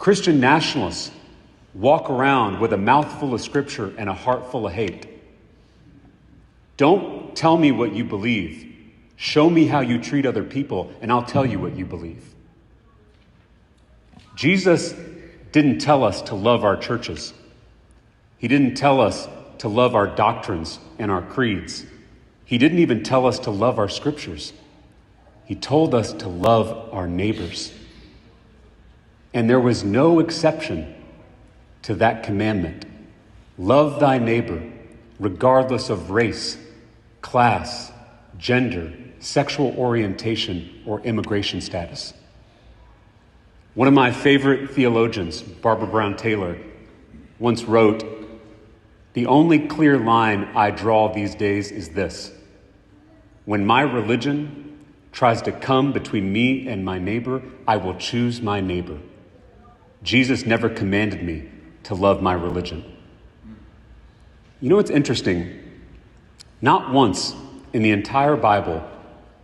Christian nationalists walk around with a mouthful of scripture and a heart full of hate. Don't tell me what you believe. Show me how you treat other people, and I'll tell you what you believe. Jesus didn't tell us to love our churches. He didn't tell us to love our doctrines and our creeds. He didn't even tell us to love our scriptures. He told us to love our neighbors. And there was no exception to that commandment. Love thy neighbor, regardless of race, class, gender, sexual orientation, or immigration status. One of my favorite theologians, Barbara Brown Taylor, once wrote The only clear line I draw these days is this When my religion tries to come between me and my neighbor, I will choose my neighbor. Jesus never commanded me to love my religion. You know what's interesting? Not once in the entire Bible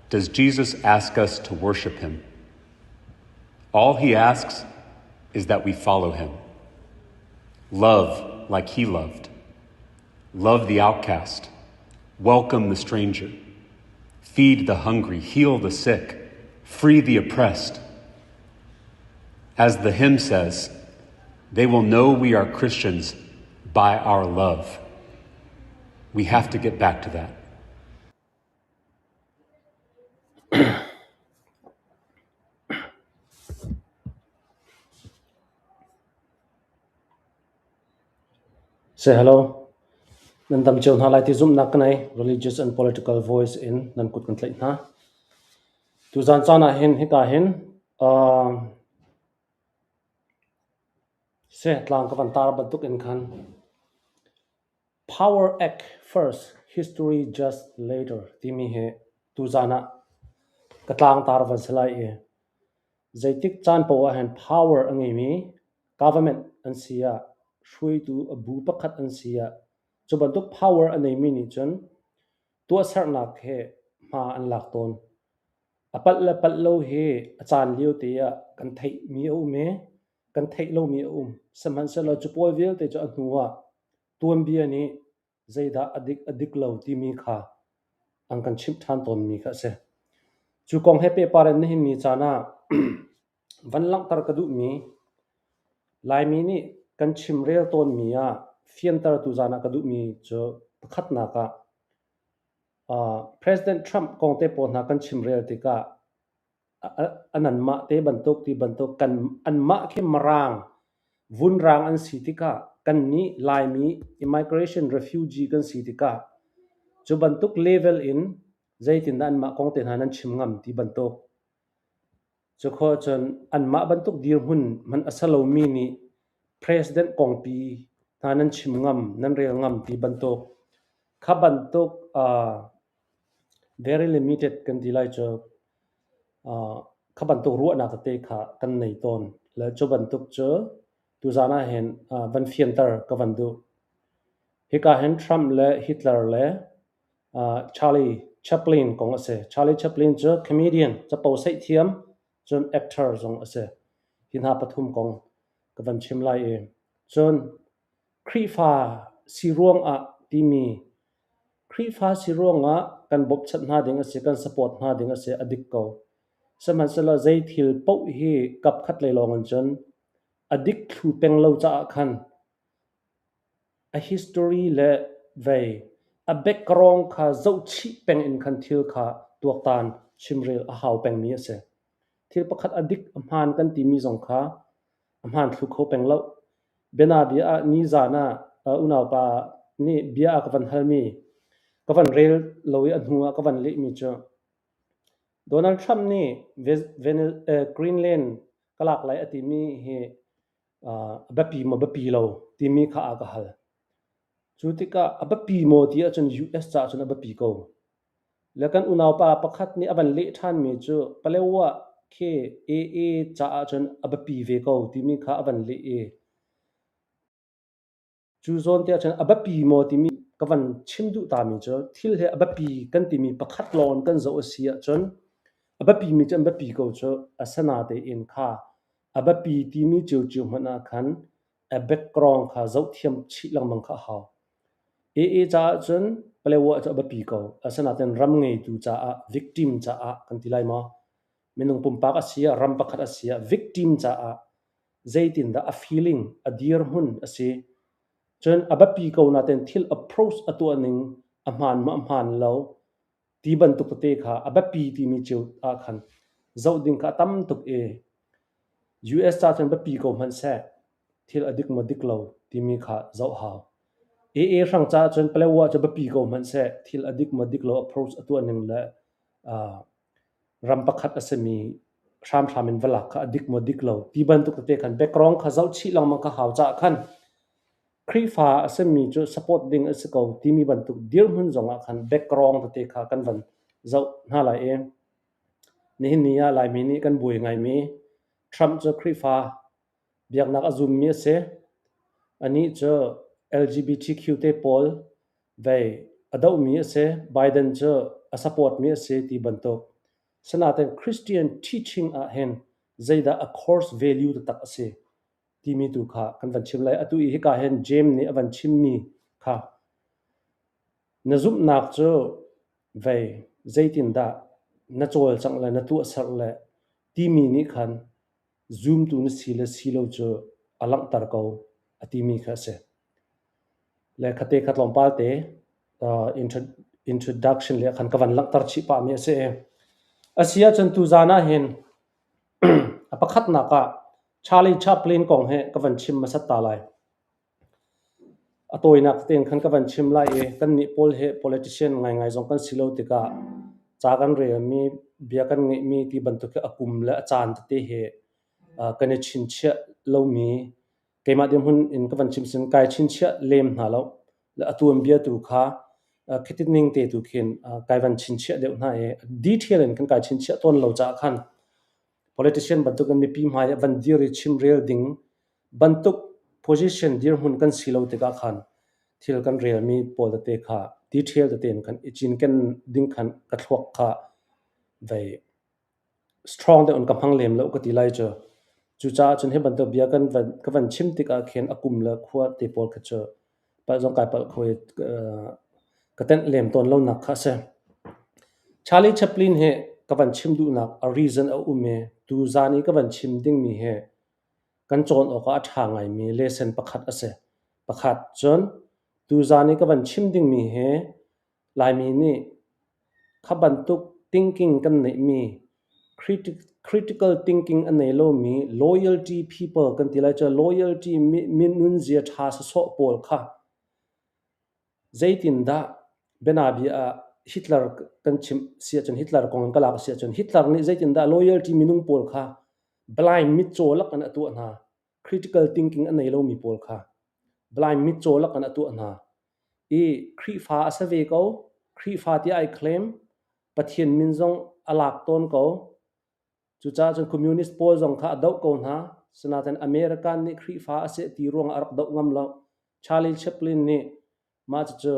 does Jesus ask us to worship him. All he asks is that we follow him. Love like he loved. Love the outcast. Welcome the stranger. Feed the hungry. Heal the sick. Free the oppressed. As the hymn says, they will know we are Christians by our love. We have to get back to that. Say hello. Nan dam cio hna lai ti zumhnak ka nei. Religious and political voice in nan kut kan tlaih hna. Tuzan caan ah hin hika hin uh, seh tlang ka van tar bantuk in khan Power Act First, History Just Later timi hi tuzan ah ka tlangtar van si lai i zeitik caan paoh ah hin power a ngeimi government an si ah hruaitu a bu pakhat an si ah cu bantuk power a neimi nih cun tuahsernak he hma an lak tawn. A palh le palh lo hi a caan lio te ah kan theihmi a um i kan theih lomi a um. Sihmanhsehlaw cu pawl vialte cu a hnu ah tuanbia nih zeidah a dik a dik lo timi kha an kan chimh ṭhan tawnmi kha a si. Cu kong he pehpar in nihin ni caan ah van langhter ka duhmi Laimi nih kan chimrel tawnmi ah fianter tuzaan ah ka duhmi cu pakhatnak ah President Trump kong te pawl hna kan chimrel tikah anmah te bantuk ti bantuk kan anmah khi Mirang vunrang an si tikah kannih Laimi immigration refugee kan si tikah cu bantuk level in zeitindah anmah kong te hna nan chim ngam ti bantuk cu khawh cun anmah bantuk dirhmun hmanh a si lomi nih president kongpi hna nan chim ngam nan rel ngam ti bantuk kha bantuk very limited kan ti lai cu kha bantuk ruahnak tete kha kan nei tawn le cu bantuk cu tuzaan ah hin van fianter ka van duh. Hika hin Trump le Hitler le Charlie Chaplin kong a si. Charlie Chaplin cu comedian, capo seihthiam, cun actor zong a si. Hi hna pathum kong ka van chim lai i cun Khrihfa si ruangah timi Khrihfa si ruangah kan bawmhchanh hna ding a si, kan support hna ding a si, a dik ko. Sihmanhsehlaw zei thil paoh hi kapkhat lei lawng in cun a dik thlu peng lo caah khan a history le vei a background kha zohchih peng in khan thil kha tuaktan chimrel a hau pengmi a si. Thil pakhat a dik a hmaan kan timi zong kha a hmaan thlu kho peng lo. Bianabia ah nizaan ah unaupa nih bia a ka van halmi, ka van rel lo i a hnu ah ka van lehmi cu Donald Trump nih Greenland ka lak lai a timi hi a biapi maw biapi lo timi kha a ka hal. Cu tikah a biapi maw ti ahcun US caah cun a biapi ko. Le kan unaupa pakhat nih a van leh ṭhanmi cu Palewa khi AA caah cun a biapi ve ko timi kha a van leh i cu zawn te ahcun a biapi maw timi ka van chim duh tami cu thil hi a biapi kan timi pakhat lawng in kan zoh a si ahcun a biapimi cu an biapi ko cu asinatein kha A biapi timi ciocio hmanh ah khan a background kha zohthiam chih lengmang kha a hau. AA caah cun Palewa cu a biapi ko. Asinain ram ngeitu caah victim caah kan ti lai maw? Minung pumpak a si ah, ram pakhat a si ah victim caah zeitindah a feeling, a dirhmun a si. Cun a biapi ko nain thil approach a tuah ning a hmaan maw a hmaan lo ti bantuk tete kha a biapi timi cio ah khan zoh ding kha a tam tuk i US ca cun biapi ko hmanh seh thil a dik maw dik lo timi kha zoh hau. AA hrang caah cun Palawa cu biapi ko hmanh seh thil a dik maw dik lo approach a tuah ning le ram pakhat a simi hramhram in va lak kha a dik maw dik lo ti bantuk tete khan background kha zoh chih lengmang kha hau caah khan Khrihfa a simi cu support ding a si ko timi bantuk dirhmun zongah khan background tete kha kan van zoh hna lai i nihin ni ah Laimi nih kan buai ngaimi Trump cu Khrihfa biaknak a zummi a si. Anih cu LGBTQ te pawl vei a dohmi a si. Biden cu a support mi a si ti bantuk. Sinain Christian teaching ah hin zeidah a course value taktak a si timi tu kha kan van chim lai. Atu i hika hin James nih a van chimmi kha na zumhnak cu vei zeitindah na cawlcangh le na tuahserh le timi nih khan zumtu na si le si lo cu a langhter ko a timi kha a si. Le khate kha tlawmpal te introduction le khan ka van langhter chih pahmi a si i a si ahcun tuzaan ah hin a pakhatnak ah Charlie Chaplin kong he ka van chim hmasat ta lai. A tawinak tein khan ka van chim lai i kannih pawl hi politician ngaingai zong kan si lo tikah ca kan relmi, bia kan ngeihmi ti bantuk hi a kum le a caan tete hi kan i chinchiah lomi keimah dirhmun in ka van chim sin kai chinchiah lem hna lo. Le a tuanbia tu kha khiti ning te tu khin kai van chinchiah deuh hna i detail in kan kai chinchiah tawn lo caah khan politician bantukin mipi hmai ah van dir i chimrel ding bantuk position dirhmun kan si lo tikah khan thil kan relmi pawl tete kha detail tete in khan i cinken ding khan ka thluak kha vei strong deuh in ka hmang lem lo ka ti lai cu. Cucaah cun hi bantuk bia kan van ka van chim tikah khin a kum le khua te pawl kha cu palh zong kai palh kho i ka tenh lem tawn lonak kha a si. Charlie Chaplin hi ka van chim duhnak a reason a um i tuzaan i ka van chim dingmi hi kan cawn awk ah a ṭha ngaimi lesson pakhat a si. Pakhat cun tuzaan i ka van chim dingmi hi Laimi nih kha bantuk thinking kan neihmi critical thinking a nei lomi loyalty people kan ti lai cu loyalty minunzia ṭha sawsawh pawl kha zeitindah bianabia ah Hitler kan chim si ahcun Hitler kong in ka lak a si ahcun Hitler nih zeitindah loyalty minung pawl kha blind mitcaw lak in a tuah hna. Critical thinking a nei lomi pawl kha blind mitcaw lak in a tuah hna. I Khrihfa a si ve ko. Khrihfa tiah ai claim. Pathian min zong a lak tawn ko. Cucaah cun communist pawl zong kha a doh ko hna. Sinain American nih Khrihfa a si ti ruangah a rak doh ngam lo. Charlie Chaplin nih mah cucu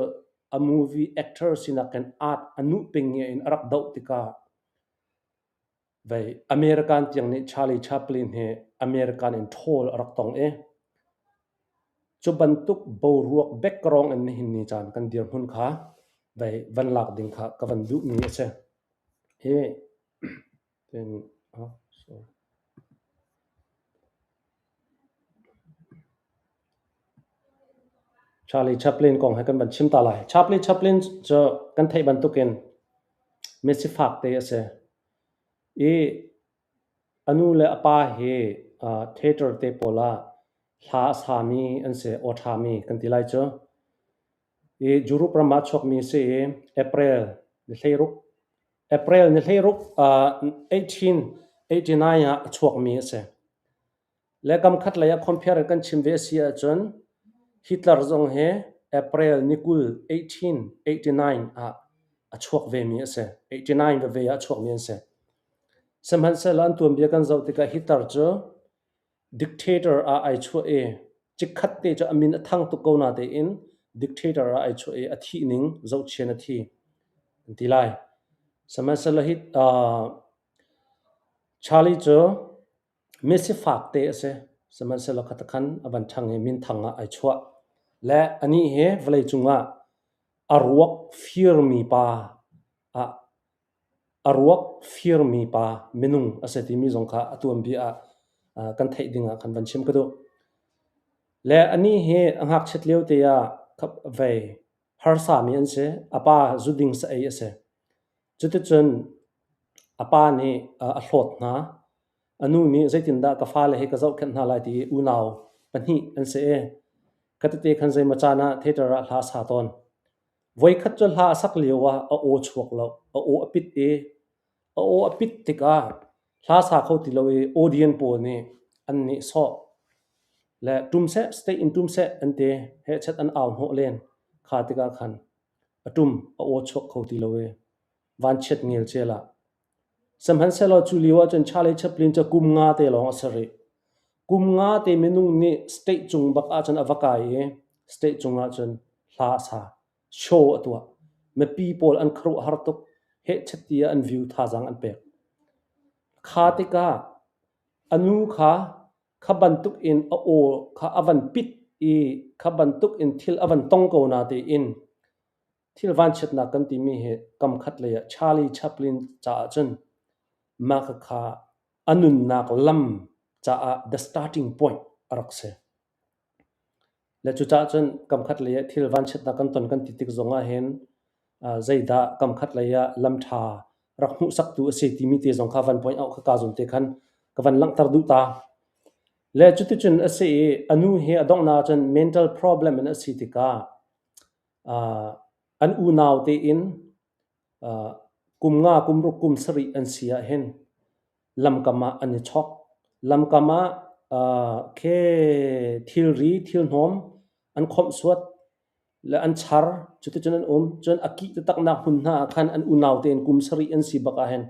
a movie actor sinak in art a nuh ping in a rak doh tikah vei American tiang nih Charlie Chaplin hi American in ṭhawl a rak tong i cu bantuk boruak background in nihin ni caan kan dirhmun kha vei van lak ding kha ka van duhmi a si. Hi Charlie Chaplin kong he kan van chim ta lai. Charlie Chaplin cu kan theih bantukin mi sifak te a si. I a nu le a pa hi theater te pawl ah hla a sami an si, aw ṭhami kan ti lai cu. I Europe ram ah chuakmi a si i April ni 16 April ni 16 1889 ah a chuakmi a si. Le kam khat lei ah compare in kan chim ve a si ahcun Hitler zong hi April ni 20 1889 ah a chuak vemi a si. 89 veve ah a chuakmi an si. Sihmanhsehlaw an tuanbia kan zoh tikah Hitler cu dictator ah ai chuah i chikkhat te cu a min a thang tuk ko natein dictator ah ai chuah i a thih ning zohchian a thi an ti lai. Sihmanhsehlaw hi Charlie cu Mi sifak te a si. Sihmanhsehlaw khatakhan a van ṭhang i minthang ah ai chuah. Le anih hi vawleicung ah a ruak firmi pa ah a ruak firmi pa minung a si timi zong kha a tuanbia ah kan theih ding ah khan van chim ka duh. Le anih hi a ngakchiat lio te ah vei harsami an si. A pa zuding sa ei a si. Cuticun a pa nih a hlawt hna. A nu nih zeitindah ka fale hi ka zohkhenh hna lai ti i unau pahnih an si i ka tete khan zeimaw caan ah theater ah hla a sa tawn. Voikhat cu hla a sak lio ah a aw chuak lo. A aw a pit i a aw a pit tikah hla sa kho ti lo i audience pawl nih an nihsawh le ṭum seh, stage in ṭum seh an ti. Hehchet an au hnawh len. Kha tikah khan a ṭum, a aw chuak kho ti lo i vanchiat ngelcel ah. Sihmanhsehlaw cu lio ahcun Charlie Chaplin cu kum nga te lawng a si rih. Kum nga te minung nih stage cung bak ahcun a va kai i stage cung ahcun hla a sa, show a tuah. Mipi pawl an khuaruahhar tuk. Hehchet tiah an view thazaang an pek. Kha tikah a nu kha kha bantuk in a aw kha a van pit i kha bantuk in thil a van tong ko na tiin thil vanchiatnak kan timi hi kam khat lei ah Charlie Chaplin caah cun mah khakha a nunnak lam caah the starting point a rak si. Le cucaah cun kam khat lei ah thil vanchiatnak kan ton kan ti tik zong ah hin zeidah kam khat lei ah lam ṭha rak hmuhsaktu a si timi te zong kha van point out kha ka zawn te khan ka van langhter duh ta. Le cuticun a si i a nu hi a donghnak ahcun mental problem in a si tikah an unau tein kum nga, kum ruk, kum sarih an si ahhin lamkam ah an i chawk. Lamkam ah khe thilri, thilhnawm an khawmhsuat le an char. Cuticun an um. Cun a kih taktaknak hmun hna ah khan an unau tein kum sarih an si bak ahhin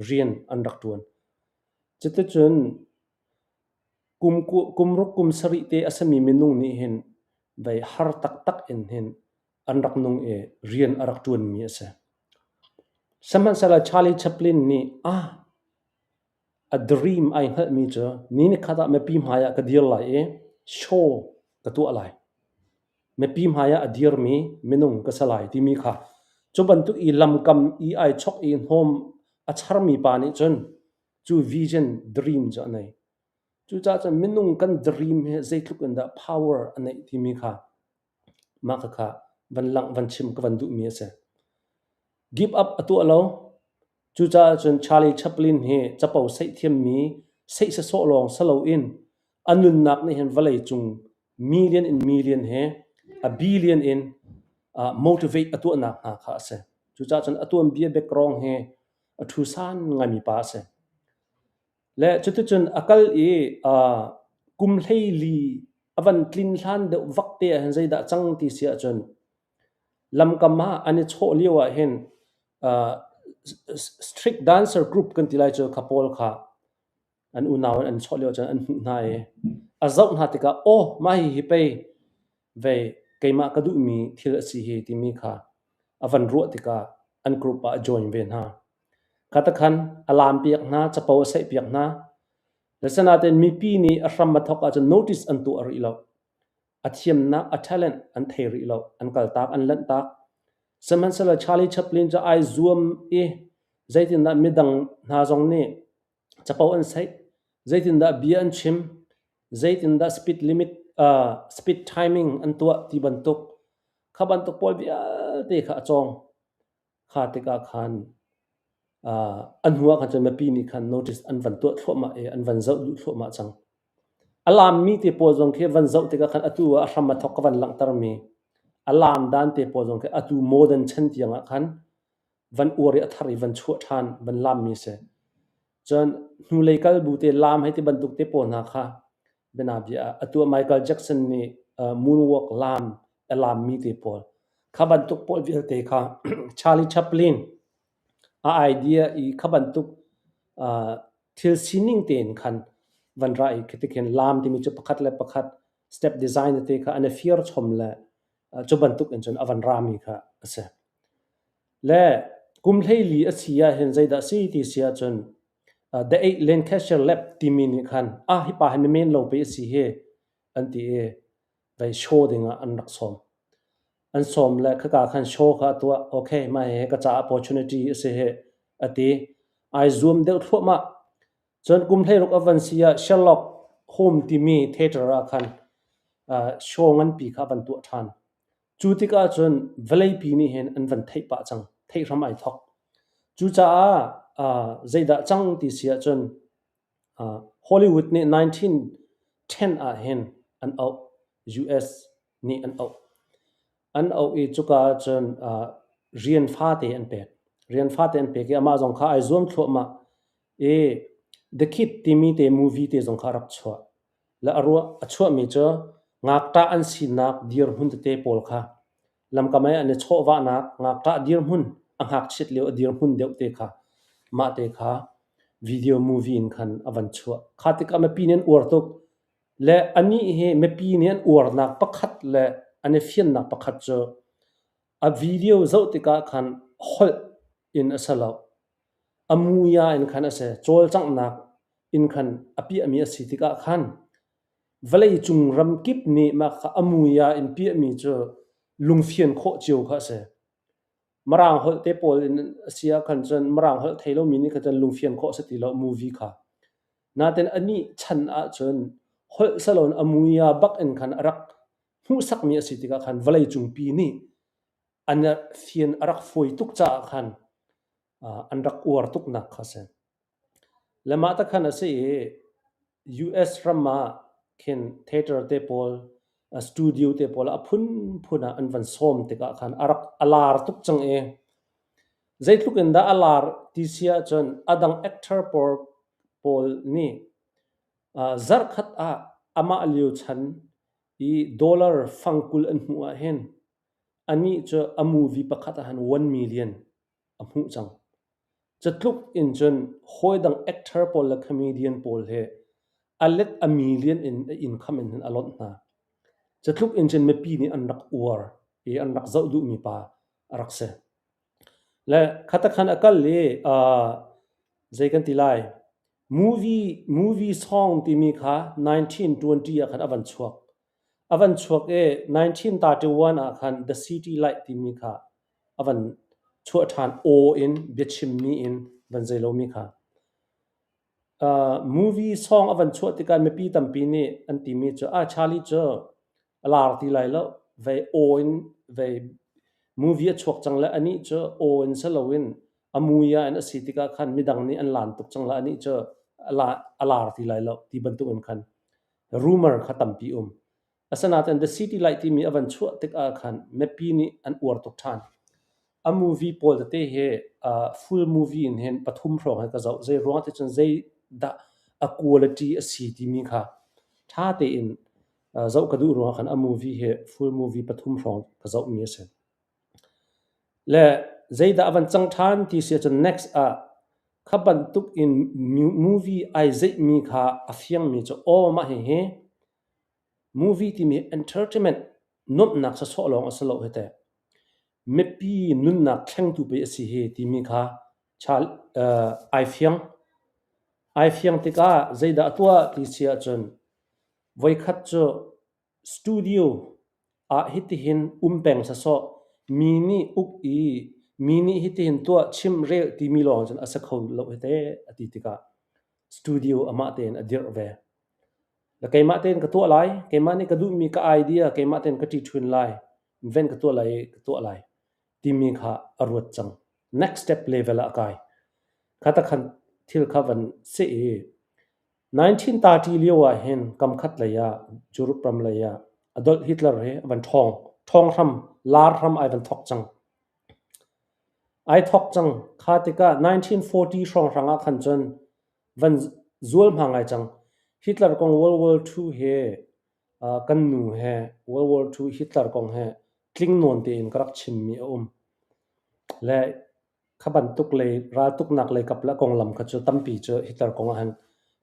rian an rak ṭuan. Cuticun kum ruk kum sarih te a simi minung nih hin vei har taktak in hin an rak nung i rian a rak ṭuanmi a si. Sihmanhsehlaw Charlie Chaplin nih ah a dream ai hngalhmi cu ni nikhat ah mipi hmai ah ka dir lai i show ka tuah lai. Mipi hmai ah a dirmi minung ka si lai timi kha cu bantuk i lamkam i ai chok i hnawm a charmi pa nih cun cu vision dream cu a nei. Cucaah cun minung kan dream hi zeitluk in dah power a neih timi kha Mah khakha van langh van chim ka van duhmi a si. Give up a tuah lo. Cucaah cun Charlie Chaplin hi capo seih thiammi seih sasawh lawng si loin a nunnak nih hin vawlei cung million in million he a billion in motivate a tuahnak hna kha a si. Cucaah cun a tuanbia background hi a ṭhusan ngaimi pa a si. Le cuticun a kal i kum 14 a van tlin hlan deuh vak te ah hin zeidah cang ti si ahcun lamkam ah an i chawh lio ah hin street dancer group kan ti lai cu kha pawl kha an unau in an chawh lio cun an hmuh hna i a zoh hna tikah aw mah hihi pei vei keimah ka duhmi thil a si hi timi kha a van ruah tikah an group ah a join ve hna. Khatakhan a laampiak hna, capo a saihpiak hna. Asinain mipi nih a hram a thawk ahcun notice an tuah rih lo. A thiamnak, a talent an thei rih lo. An kaltak, an lanhtak. Sihmanhsehlaw Charlie Chaplin cu ai zuam i zeitindah midang hna zong nih capo an saih, zeitindah bia an chim, zeitindah speed limit, speed timing an tuah ti bantuk kha bantuk pawl vialte kha a cawng. Kha tikah khan a hnu ah khan cun mipi nih khan notice an van tuah thluahmah i an van zoh duh thluahmah cang. A laammi te pawl zong khi van zoh tikah khan atu ah a hram a thawk ka van langhtermi a laam dan te pawl zong khi atu modern chan tiang ah khan van uar i a thar i van chuah ṭhan van laammi a si. Cun hnulei kal bu te laam hei ti bantuk te pawl hna kha bianabia ah atu ah Michael Jackson nih moonwalk laam a laammi te pawl kha bantuk pawl vialte kha Charlie Chaplin a idea i kha bantuk thil sining tein khan van ra i khi khin laam timi cu pakhat le pakhat step design te kha an i fir chom le cu bantuk in cun a van rami kha a si. Le kum 14 a si ah hin zeidah si ti si ahcun. The Eight Lancaster Lab timi nih khan ah hi pa hi men lo pe a si hi an ti i vei show dingah an rak sawm. An sawm le khaka khan show kha a tuah. Okay, mah hihi ka caah opportunity a si hi a ti. Ai zuam deuh thluahmah. Cun kum 16 a van si ah Sherlock Holmes timi theater ah khan show nganpi kha a van tuah ṭhan. Cu tikah cun vawleipi nih hin an van theih pah cang. Theih hram ai thawk. Cucaah zeidah cang ti si ahcun Hollywood nih 1910 ah hin an auh. US nih an auh. An auh i cuka ahcun rian fate an pek. Rian fate an pek i amah zong kha ai zuam thluahmah i The Kid timi te movie te zong kha a rak chuah. Le a ruah a chuahmi cu ngakṭah an sinak dirhmun tete pawl kha lamkam i an i chawhvahnak ngakṭah dirhmun a ngakchiat lio a dirhmun deuh te kha mah te kha video movie in khan a van chuah. Kha tikah mipi nih an uar tuk. Le anih hi mipi nih an uarnak pakhat le an i fiannak pakhat cu a video zoh tikah khan holh in a si lo. A muia in khan a si. Cawlcanghnak in khan a piahmi a si tikah khan vawleicung ramkip nih mah kha a muia in piahmi cu lungfian khawh cio kha a si. Mirang holh te pawl in a si ahkhan cun Mirang holh thei lomi nih khan cun lungfian khawh a si ti lo movie kha. Nain anih chan ahcun holh saloin a muia bak in khan a rak hmuhsakmi a si tikah khan vawleicung pi nih an fian a rak fawi tuk caah khan an rak uar tuknak kha a si. Le mah te khan a si i US ram ah khin theater te pawl, studio te pawl a phunphun ah an van sawm tikah khan a rak a lar tuk cang i zeitluk in dah a lar ti si ahcun a dang actor pawl nih zarhkhat ah amah lio chan i dollar fangkul an hmuh ahhin anih cu a movie pakhat ah hin 1 million a hmuh cang. Catluk in cun hawidang actor pawl le comedian pawl he a let a million in a income in hin a lonh hna. Catluk in cun mipi nih an rak uar i an rak zoh duhmi pa a rak si. Le khatakhan a kal i zei kan ti lai movie song timi kha 1920 ah khan a van chuak. A van chuak i 1931 ah khan The City Light timi kha a van chuah ṭhan aw in biachimmi in van zei lomi kha. Movie song a van chuah tikah mipi tampi nih an timi cu ah Charlie cu a lar ti lai lo vei aw in vei movie a chuak cang le anih cu aw in si loin a mui ah in a si tikah khan midang nih an lan tuk cang le anih cu a lar ti lai lo ti bantuk in khan rumor kha tampi um. Asinain The City Light timi a van chuah tikah khan mipi nih an uar tuk ṭhan. A movie pawl tete hi full movie in hin pathum hrawng hi ka zoh. Zei ruang ti cun zeidah a quality a si timi kha ṭha tein zoh ka duh ruangah khan a movie hi full movie pathum hrawng ka zohmi a si. Le zeidah a van cang ṭhan ti si ahcun next ah kha bantuk in movie ai zeihmi kha a fiangmi cu aw mah hihi Movie timi entertainment nuamhnak sawsawh lawng a si lo hi teh. Mipi nunnak thlengtu pei a si hi timi kha ai fiang. Ai fiang tikah zeidah a tuah ti si ahcun voikhat cu studio ah hitihin um peng sawsawh mi nih uk i mi nih hitihin tuah chim rel timi lawng cun a si kho lo hi teh a ti tikah studio amah tein a dirh ve. Le keimah tein ka tuah lai, keimah nih ka duhmi ka idea keimah tein ka ṭiṭhun lai, ven ka tuah lai i ka tuah lai timi kha a ruat cang. Next step level ah a kai. Kha ta khan thil kha van si i 1930 lio ah hin kamkhat lei ah Europe ram lei ah Adolf Hitler hi a van ṭhawng. Ṭhawng hram, lar hram ai van thawk cang. Ai thawk cang. Kha tikah 1940 hrawnghrang ah khan cun van zualhma ngai cang. Hitler kong World War II he kan nu he World War II Hitler kong he tling nawn tein ka rak chimmi a um. Le kha bantuk lei raltuknak lei kap le konglam kha cu tampi cu Hitler kong ah hin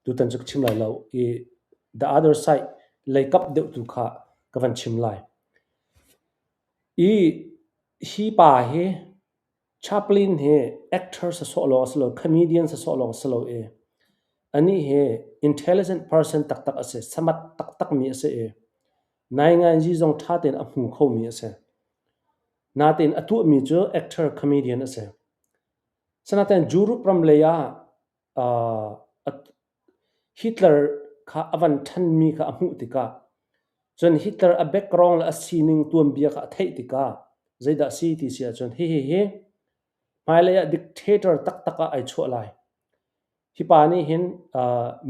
tutan cu ka chim lai lo i the other side lei kap deuh tu kha ka van chim lai. I hi pa hi Chaplin hi actor sawsawh lawng a si lo, comedian sawsawh lawng a si lo i. Anih hi intelligent person taktak a si, samat taktakmi a si i nainganzi zong ṭha tein a hmu khomi a si. Natein a tuahmi cu actor comedian a si. Sinain Europe ram lei ah Hitler kha a van ṭhanmi kha a hmuh tikah cun Hitler a background le a sining tuanbia kha a theih tikah zeidah a si ti si ahcun hihihi hmailei ah dictator taktak ah ai chuah lai. Hi pa nih hin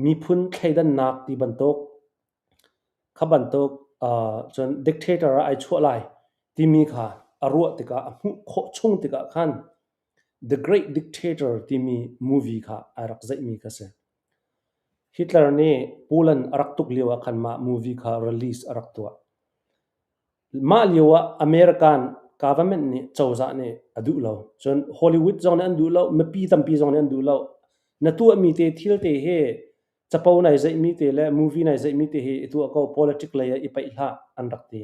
miphun thleidannak ti bantuk kha bantuk cun dictator ah ai chuah lai timi kha a ruah tikah a hmuh khawh chung tikah khan The Great Dictator timi movie kha ai rak zeihmi kha si. Hitler nih Poland a rak tuk lio ah khan mah movie kha release a rak tuah. Mah lio ah American government nih cozah nih a duh lo. Cun Hollywood zong nih an duh lo, mipi tampi zong nih an duh lo. Na tuahmi te thil te hi capo nai zeihmi te le movie nai zeihmi te hi i tuah ko, politic lei ah i paih hlah an rak ti.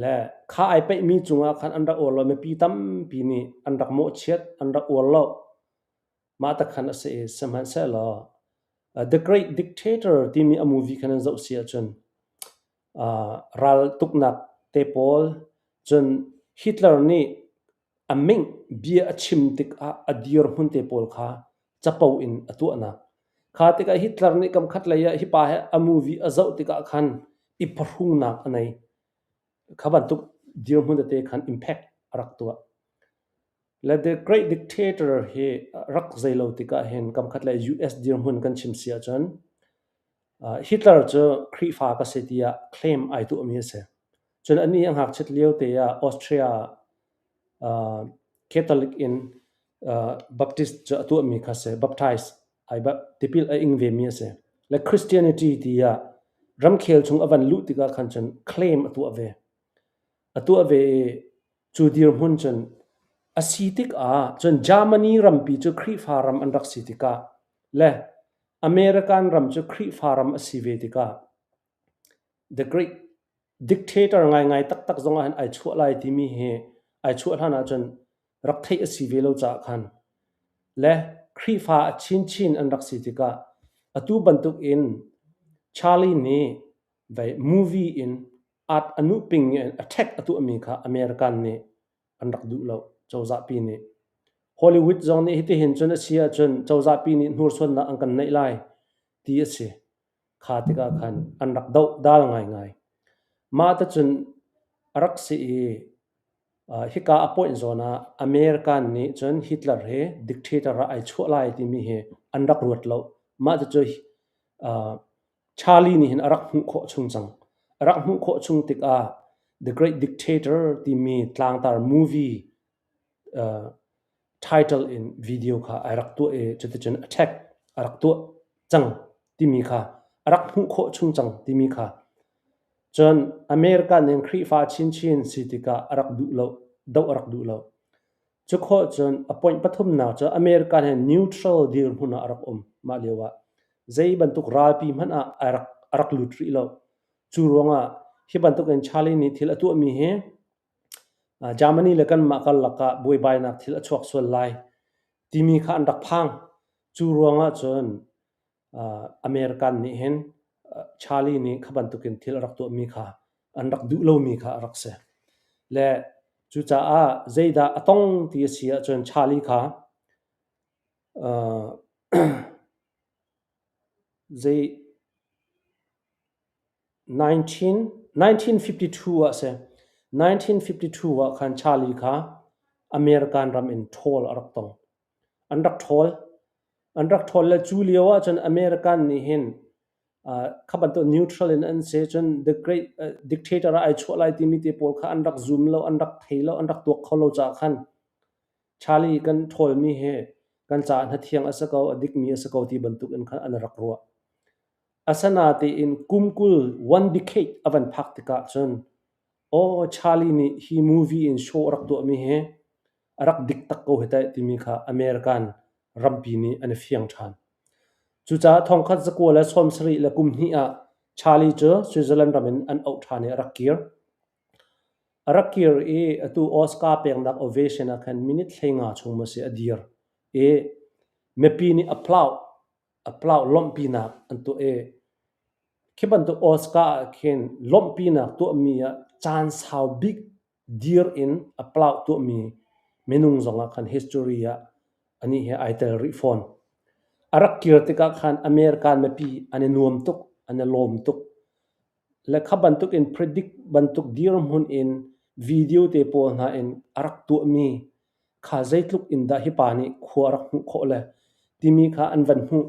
Le kha ai paihmi cungah khan an rak uar lo. Mipi tampi nih an rak mawhchiat, an rak uar lo. Mah tak khan a si i sihmanhsehlaw The Great Dictator timi a movie khan an zoh si ahcun ral tuknak te pawl cun Hitler nih a mingh bia a chim tikah a dirhmun te pawl kha capo in a tuahnak. Kha tikah Hitler nih kam khat lei ah hi pa he a movie a zoh tikah khan i phahrungnak a nei. Kha bantuk dirhmun tete khan impact a rak tuah. Le The Great Dictator hi rak zei lo tikah hin kam khat lei US dirhmun kan chim si ahcun Hitler cu Khrihfa ka si tiah claim ai tuahmi a si. Cun anih a ngakchiat lio te ah Austria Catholic in Baptist cu a tuahmi kha si, baptize ai tipil a ing vemi a si. Le Christianity tiah ramkhel chung a van luh tikah khan cun claim a tuah ve. A tuah ve i cu dirhmun cun a si tikah cun Germany rampi cu Khrihfa ram an rak si tikah le American ram cu Khrihfa ram a si ve tikah The Great Dictator ngaingai taktak zong ah hin ai chuah lai timi hi ai chuah hlan ahcun rak theih a si ve lo caah khan le Khrihfa a chinchin an rak si tikah atu bantuk in Charlie nih vai movie in art a nuhping in attack a tuahmi kha American nih an rak duh lo cozahpi nih. Hollywood zong nih hitihin cun a si ahcun cozahpi nih hnursuannak an kan neih lai ti a si. Kha tikah khan an rak doh dal ngaingai. Mah tacun a rak si i hika a point zawn ah American nih cun Hitler hi dictator ah ai chuah lai timi hi an rak ruat lo. Mah cucu Charlie nih hin a rak hmuh khawh chung cang. A rak hmuh khawh chung tikah The Great Dictator timi tlangtar movie title in video kha ai rak tuah i cuticun attack a rak tuah cang timi kha a rak hmuh khawh chung cang timi kha cun America nih Khrihfa chinchin si tikah a rak duh lo, doh a rak duh lo. Cu khawh cun a point pathumnak cu America he neutral dirhmun ah a rak um mah lio ah. Zei bantuk ralpi hmanh ah a rak lut rih lo. Cu ruangah hi bantuk in Charlie nih thil a tuahmi hi Germany le kanmah karlak ah buaibainak thil a chuak sual lai timi kha an rak phang. Cu ruangah cun American nih hin Charlie nih kha bantukin thil a rak tuahmi kha an rak duh lomi kha a rak si. Le cucaah zeidah a tong ti a si ahcun Charlie kha zei 1952 ah a si. 1952 ah khan Charlie kha American ram in ṭhawl a rak tong. An rak ṭhawl. An rak ṭhawl le cu lio ahcun American nih hin kha bantuk neutral in an si cun the great dictator ah ai chuah lai timi te pawl kha an rak zum lo, an rak thei lo, an rak tuak kho lo caah khan Charlie kan ṭhawlmi hi kan caah hnathiang a si ko, a dikmi a si ko ti bantuk in khan an rak ruah. Asinain kum 20 one decade a van phak tikah cun aw Charlie nih hi movie in show a rak tuahmi hi a rak dik tak ko hi teh timi kha American rampi nih an i fiang ṭhan. Cucaah thongkhat zakua le 70 le kum hnih ah Charlie cu Switzerland ram in an auh ṭhan i a rak kir. A rak kir i atu Oscar peknak ovation ah khan minute 15 chung maw si a dir i mipi nih applaud. Applaud lawmhpinak an tuah i khi bantuk Oscar ah khin lawmhpinak tuahmi ah caan sau bik dir in applaud tuahmi minung zongah khan history ah anih hi ai tel rih fawn. A rak kir tikah khan American mipi an i nuam tuk, an i lawm tuk. Le kha bantuk in predict bantuk dirhmun in video te pawl hna in a rak tuahmi kha zeitluk in dah hi pa nih khua a rak hmuh khawh le timi kha an van hmuh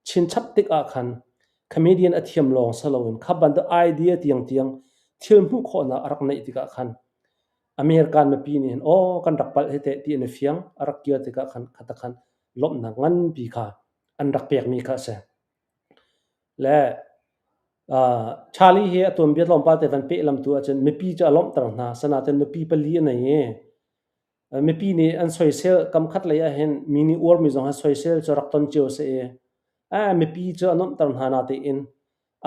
chinchap tikah khan comedian a thiam lawng si loin kha bantuk idea tiangtiang thil hmuh khawhnak a rak neih tikah khan American mipi nih hin aw kan rak palh hi teh ti an i fiang a rak kir tikah khan khata khan lawmhnak nganpi kha an rak pekmi kha a si. Le Charlie hi a tuanbia tlawmpal te van peh lamtu ahcun mipi cu a lawmhter hna. Sanaten nupi pali a nei i mipi nih an soisel kamkhat lei ahhin mi nih uarmi zong hi soisel cu rak ton cio si i mipi cu a nuamhter hna natein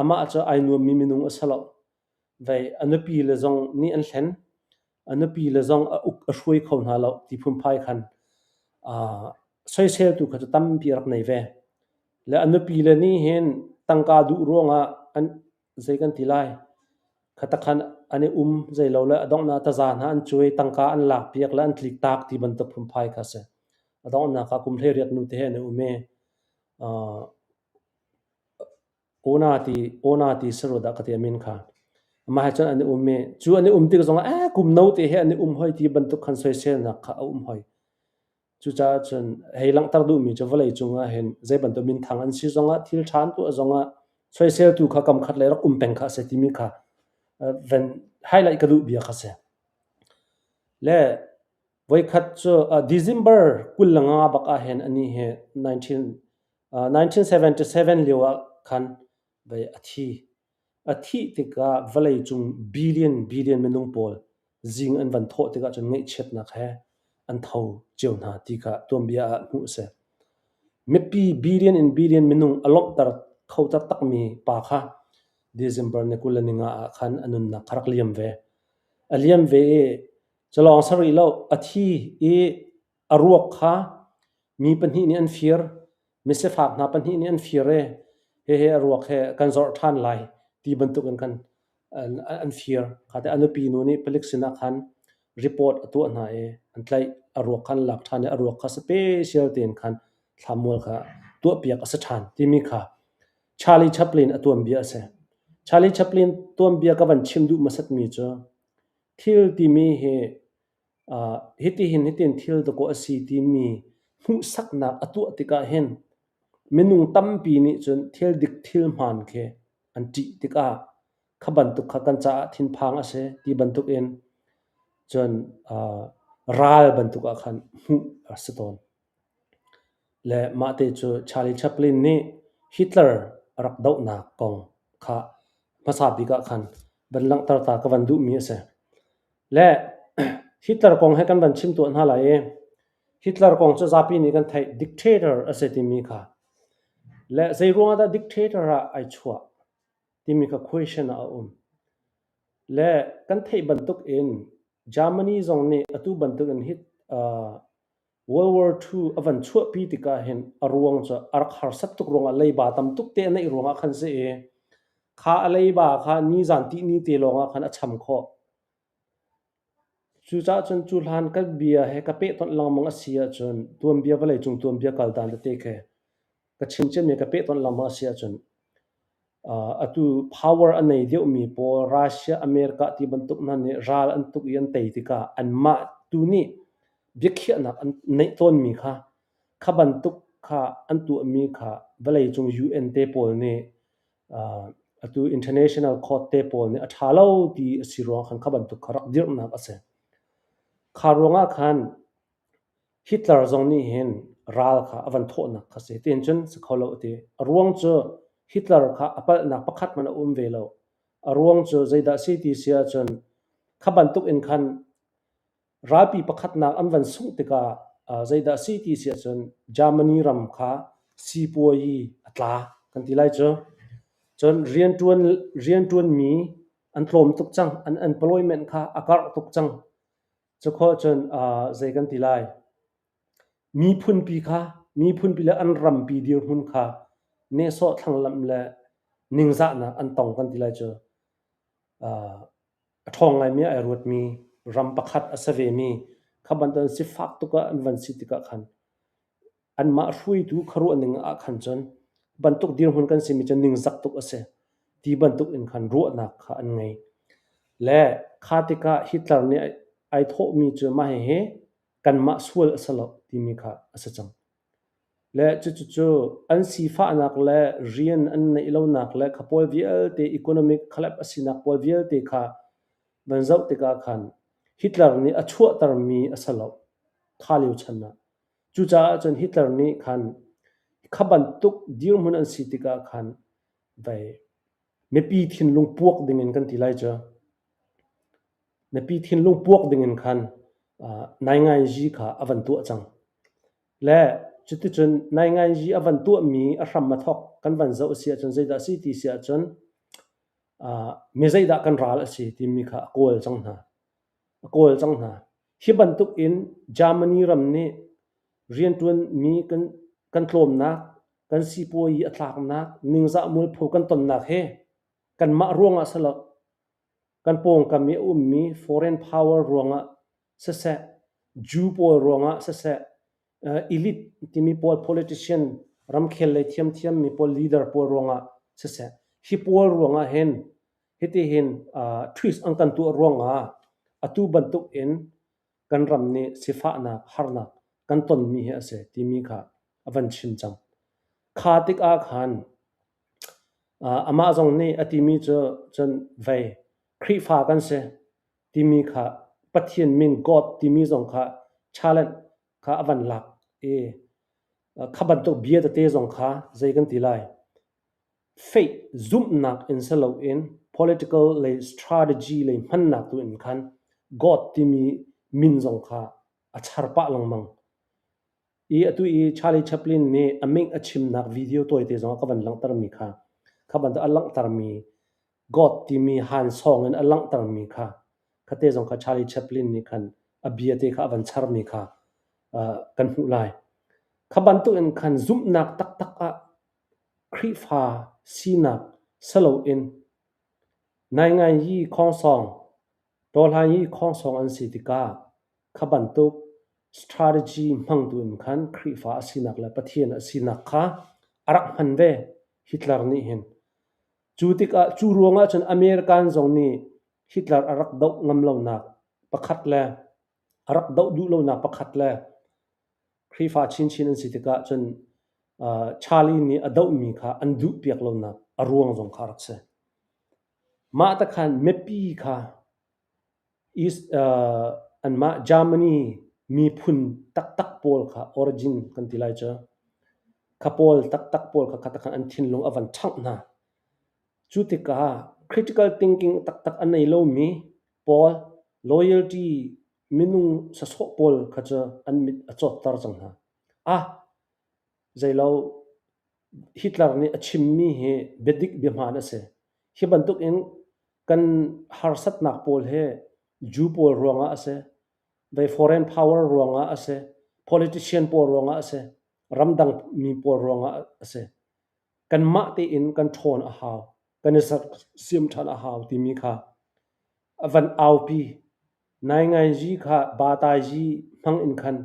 amah cu ai nuammi minung a si lo. Vei a nupi le zong nih an hlen. A nupi le zong a uk a hruai kho hna lo ti phunphai khan soiseltu kha cu tampi a rak nei ve. Le a nupi le nih hin tangka duh ruangah an zei kan ti lai khatakhan an i um zei lo le a donghnak taza hna an cuai tangka an lak piak le an tlik tak ti bantuk phunphai kha a si. A donghnak ah kum 18 nu te he an i um i Ona ti Ona ti sarut ah ka ti a min kha. Mah he cun an i um i cu an i um tik zongah eh kum no te he an i um hoi ti bantuk khan soiselnak kha a um hoi. Cucaah cun hei langhter duhmi cu vawleicung ah hin zei bantuk minthang an si zongah thil ṭha an tuah zongah soiseltu kha kam khat lei rak um peng kha a si timi kha van highlight ka duh bia kha si. Le voikhat cu December 25 bak ah hin anih hi 1977 lio ah khan vei a thi. A thih tikah vawleicung billion billion minung pawl zing an van thawh tikah cun ngaihchiatnak he an tho cio hna ti kha tuanbia ah hmuh a si. Mipi billion in billion minung a lawmhter kho taktakmi pa kha December ni 25 ah khan a nunnak kha rak liam ve. A liam ve i culawng si rih lo, a thi i a ruak kha mi pahnih nih an fir. Misifak hna pahnih nih an fir i hihi a ruak hi kan zorh ṭhan lai ti bantukin khan an fir. Khate a nupi nu nih palik sinah khan report a tuah hna i an tlaih. A ruak kha an lak ṭhan i a ruak kha special tein khan thlamual kha tuahpiak a si ṭhan timi kha Charlie Chaplin a tuanbia a si. Charlie Chaplin tuanbia ka van chim duh hmasatmi cu thil timi hi Hitihin hitin thil dawkaw a si timi hmuhsaknak a tuah tikah hin minung tampi nih cun thil dik thil hmaan khi an ṭih tikah kha bantuk kha kan caah thinphang a si ti bantukin cun ral bantuk ah khan hmuh a si tawn. Le mah te cu Charlie Chaplin nih Hitler a rak dohnak kong kha hmasa bik ah khan van langhter ta ka van duhmi a si. Le Hitler kong he kan van chim tuah hna lai i Hitler kong cu zapi nih kan theih dictator a si timi kha. Le zei ruangah dah dictator ah ai chuah timi kha question ah a um. Le kan theih bantuk in Germany zong nih atu bantuk in hit World War II a van chuahpi tikah hin a ruang cu a rak harsat tuk ruangah leiba tam tuk te a neih ruangah khan si i kha a leiba kha nizan tihni te lawngah khan a cham khawh. Cucaah cun cu hlan ka bia he ka pehtonh lengmang a si ahcun tuanbia vawleicung tuanbia kal dan tete khi ka chim ciami ka pehtonh lengmang a si ahcun atu power a nei deuhmi pawl Russia, America ti bantuk hna nih ral an tuk i an tei tikah anmah tu nih biakhiahnak an neih tawnmi kha kha bantuk kha an tuahmi kha vawleicung UN te pawl nih atu international court te pawl nih a ṭha lo ti a si ruang khan kha bantuk kha rak dirhnak a si. Kha ruangah khan Hitler zong nih hin ral kha a van thawhnak kha si. Tiin cun si kho lo a ti. A ruang cu Hitler kha a palhnak pakhat hmanh a um ve lo. A ruang cu zeidah si ti si ahcun kha bantuk in khan ralpi pakhatnak an van sungh tikah zeidah si ti si ahcun Germany ram kha sipuayi a tla kan ti lai cu. Cun rianṭuan rianṭuanmi an tlawm tuk cang. An employment kha a karh tuk cang. Cukhawh cun zei kan ti lai, miphunpi kha miphunpi le an rampi dirhmun kha Nehsawh thlanglamh le ningzahnak an tong kan ti lai cu. A ṭhawng ngaimi ah ai ruatmi ram pakhat a si vemi kha bantukin sifak tuk ah an van si tikah khan anmah hruaitu khuaruahning ah khan cun bantuk dirhmun kan simi cu ningzak tuk a si ti bantuk in khan ruahnak kha an ngei. Le kha tikah Hitler nih ai thawhmi cu mah hihi kanmah sual a si lo timi kha a si cang. Le cucucu an sifahnak le rian an neih lonak le kha pawl vialte economic collapse a sinak pawl vialte kha van zoh tikah khan Hitler nih a chuahtermi a si lo kha lio chan ah. Cucaah cun Hitler nih khan kha bantuk dirhmun an si tikah khan vei mipi thinlung puak dingin kan ti lai cu. Mipi thinlung puak dingin khan nainganzi kha a van tuah cang. Le cuticun nainganzi a van tuahmi a hram a thawk kan van zoh a si ahcun zeidah a si ti si ahcun mi zeidah kan ral a si timi kha a kawl cang hna. A kawl cang hna. Hi bantuk in Germany ram nih rianṭuanmi kan tlawmnak, kan sipuayi a tlaknak, ningzah mualpho kan tonnak hi kanmah ruangah si lo. Kan pawngkam i a ummi foreign power ruangah siseh, Jew pawl ruangah siseh, elite timi pawl politician ramkhel lei thiamthiammi pawl leader pawl ruangah siseh, hi pawl ruangah hin hitihin twist an kan tuah ruangah atu bantuk in kan ram nih sifahnak harnak kan tonmi hi a si timi kha a van chim cang. Kha tikah khan amah zong nih a timi cu cun vei Khrihfa kan si timi kha Pathian min God timi zong kha challenge kha a van lak i kha bantuk bia tete zong kha zei kan ti lai faith zumhnak in si loin political lei strategy lei hmannak tu in khan God timi min zong kha a char pah lengmang. I atu i Charlie Chaplin nih a ming a chimnak video tawite zong a ka van langhtermi kha, kha bantuk a langhtermi God timi han sawng in a langhtermi kha, khate zong kha Charlie Chaplin nih khan a bia te kha a van charmi kha kan hmuh lai. Kha bantuk in khan zumhnak taktak ah Khrihfa sinak saloin nainganyi khawngsawng, tawhlanyi khawngsawng an si tikah kha bantuk strategy hmangtu in khan Khrihfa a sinak le Pathian a sinak kha a rak hman ve Hitler nih hin. Cu tikah cu ruangah cun American zong nih Hitler a rak doh ngam lonak pakhat le a rak doh duh lonak pakhat le Khrihfa chinchin an si tikah cun Charlie nih a dohmi kha an duhpiak lonak a ruang zong kha a rak si. Mah te khan mipi kha anmah Germany miphun taktak pawl kha origin kan ti lai cu kha pawl taktak pawl kha kha takhan an thinlung a van ṭhangh hna. Cu tikah critical thinking taktak a nei lomi pawl loyalty minung sasawh pawl kha cu an mit a cawtter cang hna. Ah, zeilo Hitler nih a chimmi hi biadik biahmaan a si. Hi bantuk in kan harsatnak pawl hi Jew pawl ruangah a si, vei foreign power ruangah a si, politician pawl ruangah a si, ramdang mi pawl ruangah a si. Kanmah tein kan ṭhawn a hau, kan i sersiam ṭhan a hau timi kha a van aupi. Nainganzi kha bataizi hmang in khan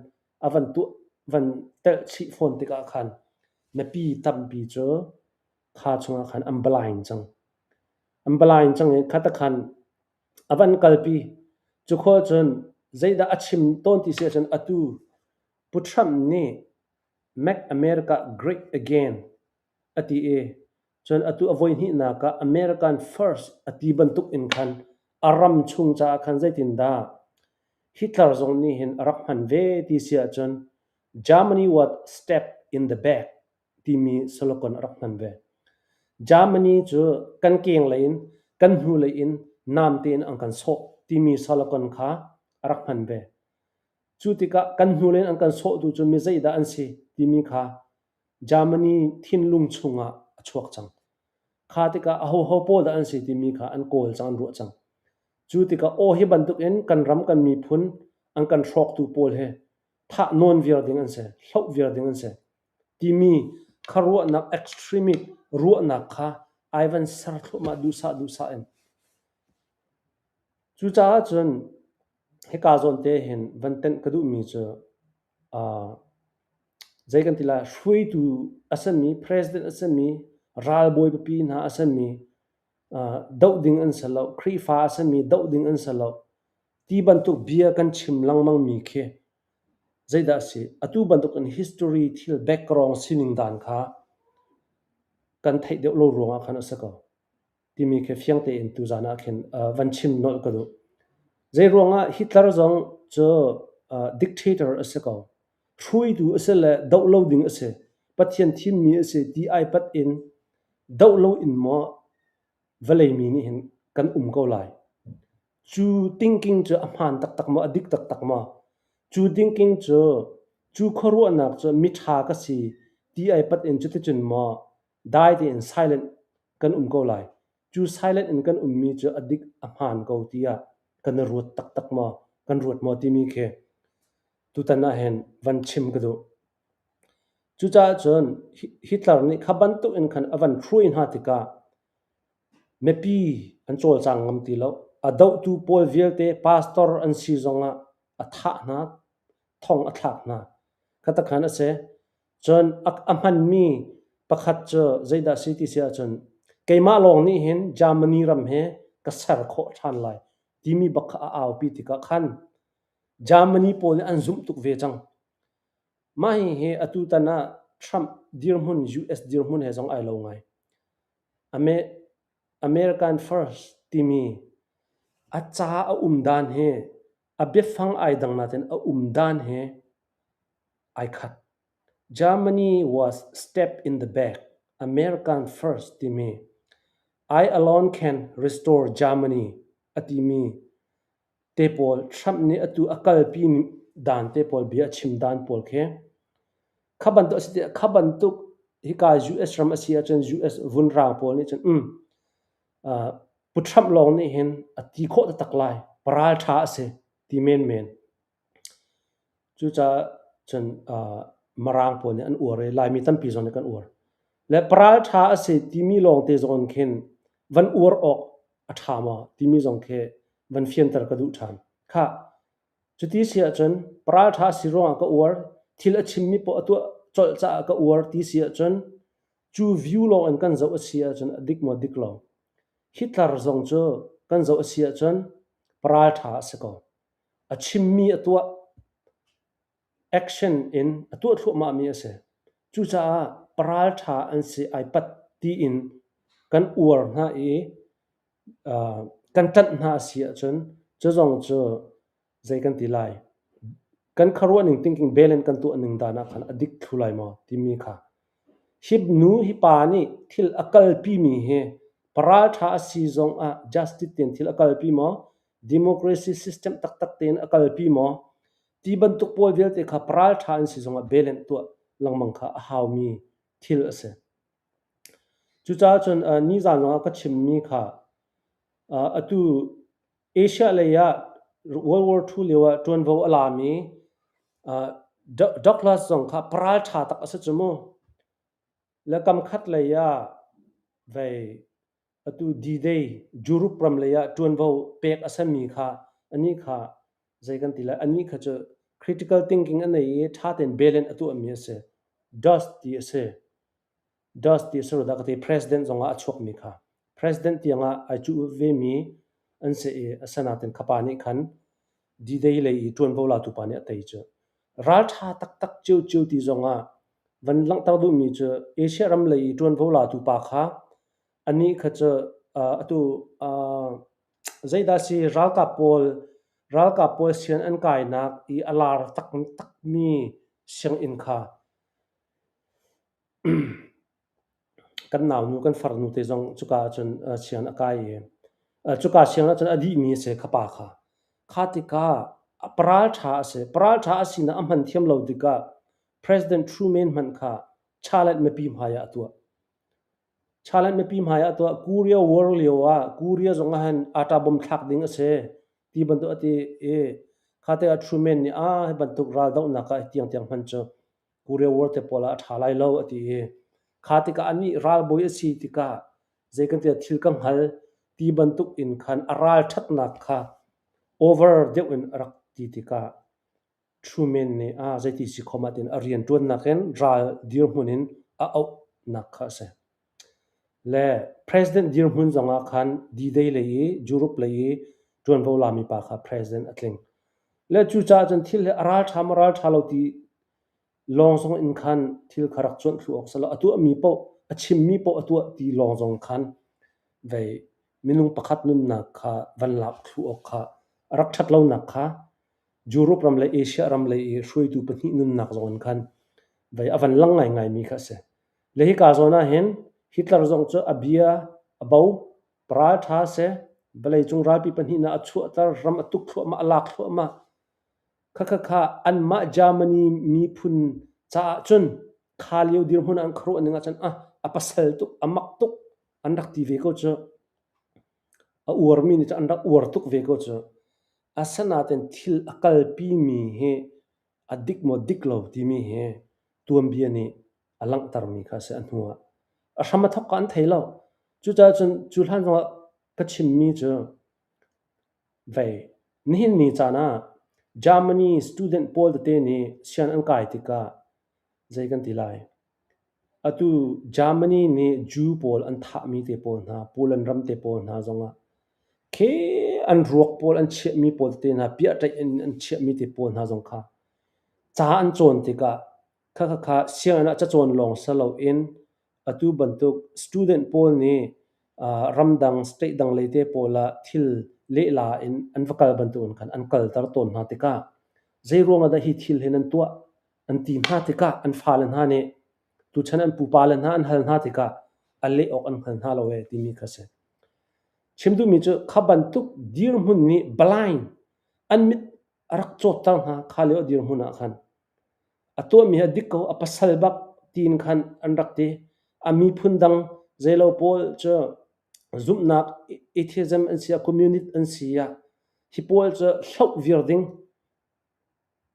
a van tuah van telh chih fawn tikah khan mipi tampi cu kha chungah khan an blind cang. An blind cang i khata khan a van kalpi. Cu khua cun zeidah a chim tawn ti si ahcun atu Pu Trump nih Make America Great Again a ti i cun atu a voihnihnak ah American First a ti bantuk in khan a ram chung caah khan zeitindah Hitler zong nih hin a rak hman ve ti si ahcun Germany was stabbed in the back timi slogan a rak hman ve. Germany cu kan kenglei in kan hnulei in namte in an kan sawh timi slogan kha a rak hman ve. Cu tikah kan hnulei in an kan sawhtu cu mi zeidah an si timi kha Germany thinlung chungah a chuak cang. Kha tikah ahoho pawl dah an si timi kha an kawl cang, an ruah cang. Cu tikah aw hi bantukin kan ram kan miphun an kan hrawktu pawl hi thah nawn viar ding an si, hloh viar ding an si timi Kha ruahnak extremist ruahnak kha ai van ser thluahmah duhsah duhsah in. Cucaah cun hika zawn te hin van tenh ka duhmi cu zei kan ti lai hruaitu a simi president a simi ralbawi pipi hna a simi doh ding an si lo, Khrihfa a simi doh ding an si lo ti bantuk bia kan chim lengmang mi khi zeidah a si? Atu bantuk in history thil background sining dan kha kan theih deuh lo ruangah khan a si ko timi khi fiang tein tuzan ah khin van chim nolh ka duh. Zei ruangah Hitler zong cu dictator a si ko. Hruaitu a si le doh lo ding a si. Pathian thimmi a si ti ai pat in doh lo in maw vawlei mi nih hin kan um ko lai. Cu thinking cu a hmaan taktak maw, a dik taktak maw? Cu thinking cu, cu khuaruahnak cu miṭha ka si ti ai pat in cuticun maw dai tein silent kan um ko lai. Cu silent in kan ummi cu a dik a hmaan ko tiah kan i ruat taktak maw, kan ruat maw timi khi tutan ah hin van chim ka duh. Cucaah cun Hitler nih kha bantuk in khan a van hruai hna tikah mipi an cawlcang ngam ti lo. A dohtu pawl vialte pastor an si zongah a thah hna, thong a thlak hna. Khatakhan a si. Cun a hmanmi pakhat cu zeidah a si ti si ahcun keimah lawng nih hin Germany ram hi ka ser khawh ṭhan lai timi bak kha a aupi tikah khan Germany pawl nih an zumh tuk ve cang. Mah hihi atutan ah Trump dirhmun US dirhmun he zong ai lo ngai. American First timi a ca a um dan hi a biafang ai dang nain a um dan hi ai khat. Germany was stabbed in the back. American First timi I alone can restore Germany a timi te pawl Trump nih atu a kalpi dan te pawl bia a chim dan pawl khi kha bantuk a si tikah kha bantuk hika US ram a si ahcun US vunraang pawl nih cun Pu Trump lawng nih hin a ti khawh taktak lai paral ṭha a si ti menmen. Cucaah cun Mirang pawl nih an uar i Laimi tampi zong nih kan uar. Le paral ṭha a si timi lawngte zong khin van uar awk a ṭha maw timi zong khi van fianter ka duh ṭhan. Khah, cuti si ahcun paral ṭha a si ruangah ka uar, thil a chimmi poah a tuah colh caah ka uar ti si ahcun cu view lawng in kan zoh a si ahcun a dik maw dik lo. Hitler zong cu kan zoh a si ahcun paral ṭha a si ko. A chimmi a tuah, action in a tuah thluahmahmi a si. Cucaah paralṭha an si ai pat tiin kan uar hna i kan ṭanh hna a si ahcun cu zong cu zei kan ti lai, kan khuaruahning thinking balance kan tuah ning dan ah khan a dik thlu lai maw timi kha. Hi nu hi pa nih thil a kalpimi hi paralṭha a si zong ah justice tein thil a kalpi maw, democracy system taktak tein a kalpi maw ti bantuk pawl vialte kha paralṭha an si zongah balance tuah lengmang kha a haumi thil a si. Cucaah cun nizan zongah ka chimmi kha atu Asia lei ah World War II lio ah ṭuanvo a lami Douglas zong kha paralṭha tak a si cu mu. Le kam khat lei ah vei atu D-Day Europe ram lei ah ṭuanvo pek a simi kha anih kha zei kan ti lai anih kha cu critical thinking a nei i ṭha tein balance a tuahmi a si. Dust ti a si. Dust ti a si dah ka ti president zong ah a chuakmi kha. President tiang ah ai cuh vemi an si i asinain kha pa nih khan D-Day lei i ṭuanvo latu pa nih a tei cu. Ralṭha taktak ciocio ti zong ah van langhter duhmi cu Asia ram lei i ṭuanvo latu pa kha Anih kha cu atu zeidah si ralkap pawl sian an kainak i a lar taktakmi sianginn kha kan naunu kan farnu te zong cuka ahcun sianginn a kai i cuka sianginn ahcun a dihmi a si kha pa kha. Kha tikah paralṭha a si. Paralṭha a sinak a hman thiam lo tikah President Truman hmanh kha challenge mipi hmai ah a tuah. Thailand mipi hmai ah tuah Korea War lio ah Korea zong ah hin atta bomb thlak ding a si ti bantuk a ti i kha te ah Truman nih ah hi bantuk raldohnak ah tiangtiang hman cu Korea War te pawl ah a ṭha lai lo a ti i. Kha tikah anih ralbawi a si tikah zei kan ti thil ka hngal ti bantuk in khan a ralṭhatnak kha over deuh in a rak ti tikah Truman nih a zeiti si khom ah tiin a rianṭuannak in ral dirhmun in a auhnak kha a si. Le President dirhmun zongah khan D-Day lei i Europe lei i ṭuanvo lami pa kha President a tling. Le cucaah cun thil hi a ralṭha maw ralṭha lo ti lawng zong in khan thil kha rak cuanh thlu awk si lo. A tuahmi paoh, a chimmi paoh a tuah ti lawng zong khan vei minung pakhat nunnak kha van lak thlu awk kha a rak ṭhat lonak kha Europe ram le Asia ram lei i hruaitu pahnih nunnak zong in khan vei a van lang ngaingaimi kha a si. Le hika zawn ah hin Hitler zong cu a bia a bo, paral ṭha a si, vawleicung ralpi pahnihnak a chuahter, ram a tuk thluahmah, a lak thluahmah. Khakha anmah Germany miphun caah cun kha lio dirhmun ah an khuaruah ning ahcun ah a pasal tuk, a mak tuk an rak ti ve ko cu. A uarmi nih cun an rak uar tuk ve ko cu. Asinain thil a kalpimi hi a dik maw dik lo timi hi tuanbia nih a langhtermi kha a si a hnu ah. A hram a thawk ka an thei lo. Cucaah cun cu hlan zongah ka chimmi cu vei nihin ni caan ah Germany student pawl tete nih sian an kai tikah zei kan ti lai? Atu Germany nih Jew pawl an thahmi te pawl hna, Poland ram te pawl hna zongah khi an ruak pawl an chiahmi pawl tete hna, piahṭaih in an chiahmi te pawl hna zong kha ca an cawn tikah khakha sianginn ah cacawn lawng si loin atu bantuk student pawl nih ramdang state dang lei te pawl ah thil lehla in an va kal bantukin khan an kalter tawn hna tikah zeiruang ah dah hi thil hi nan tuah an ti hna tikah an fale hna nih tuchan an pupa le hna an hal hna tikah a leh awk an hngal hna lo ee timi kha si. Chim duhmi cu kha bantuk dirhmun nih blind an mit a rak cawtter hna kha lio dirhmun ah khan. A tuahmi hi a dik ko, a pasal bak tiin khan an rak ti. A miphun dang zeilo pawl cu zumhnak atheism an si ah communist an si ah hi pawl cu hloh viar ding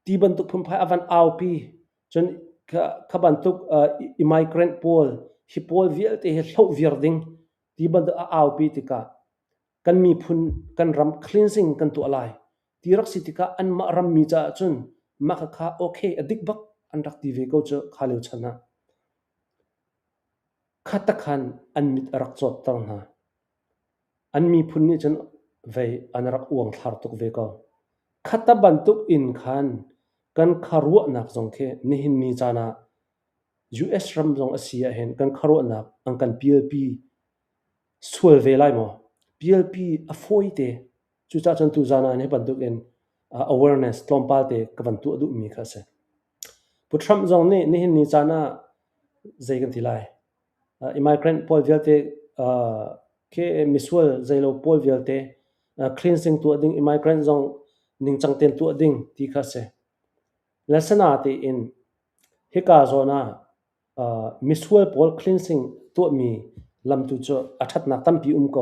ti bantuk phunphai a van aupi. Cun kha bantuk immigrant pawl hi pawl vialte hi hloh viar ding ti bantuk a aupi tikah kan miphun kan ram cleansing kan tuah lai ti rak si tikah anmah rammi caah cun mah khakha okay a dik bak an rak ti ve ko cu kha lio chan ah. Kha takhan an mit a rak cawtter hna. An miphun nih cun vei an rak uangthlar tuk ve ko. Khata bantuk in khan kan khuaruahnak zong khi nihin ni caan ah US ram zong a si ahhin kan khuaruahnak an kan pialpi sual ve lai maw? Pialpi a fawi te. Cucaah cun tuzaan ah hi bantukin awareness tlawmpal te ka van tuah duhmi kha a si. Pu Trump zong nih nihin ni caan ah zei kan ti lai? Immigrant pawl vialte khi misual zeilo pawl vialte cleansing tuah ding, immigrant zong ningcang tein tuah ding ti kha a si. Lasanatein hika zawn ah misual pawl cleansing tuahmi lam tu cu a ṭhatnak tampi um ko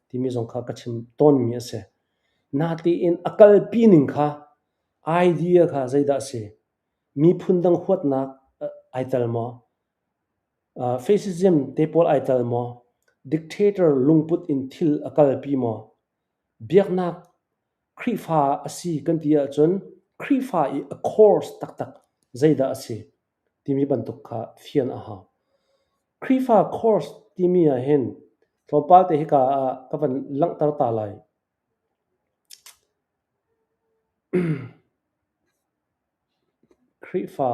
timi zong kha ka chim tawnmi a si. Natein a kalpi ning kha idea kha zeidah a si? Miphun dang huatnak ai tel maw? Fascism te pawl ai tel maw? Dictator lungput in thil a kalpi maw? Biaknak Khrihfa a si kan ti ahcun Khrihfa i a course taktak zeidah a si timi bantuk kha fian a hau. Khrihfa course timi ah hin tlawmpal te hika ah ka van langhter ta lai. Khrihfa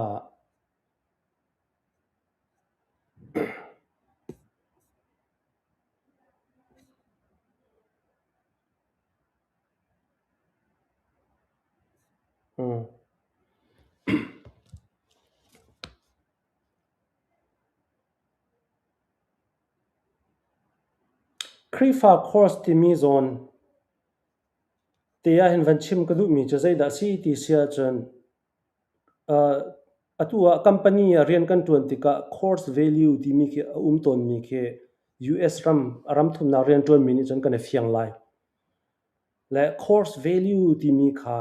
Khrihfa course timi zawn te ah hin van chim ka duhmi cu zeidah a si ti si ahcun atu ah company ah rian kan ṭuan tikah course value timi khi a um tawnmi khi US ram a ram thumnak rian ṭuanmi nih cun kan i fiang lai. Le course value timi kha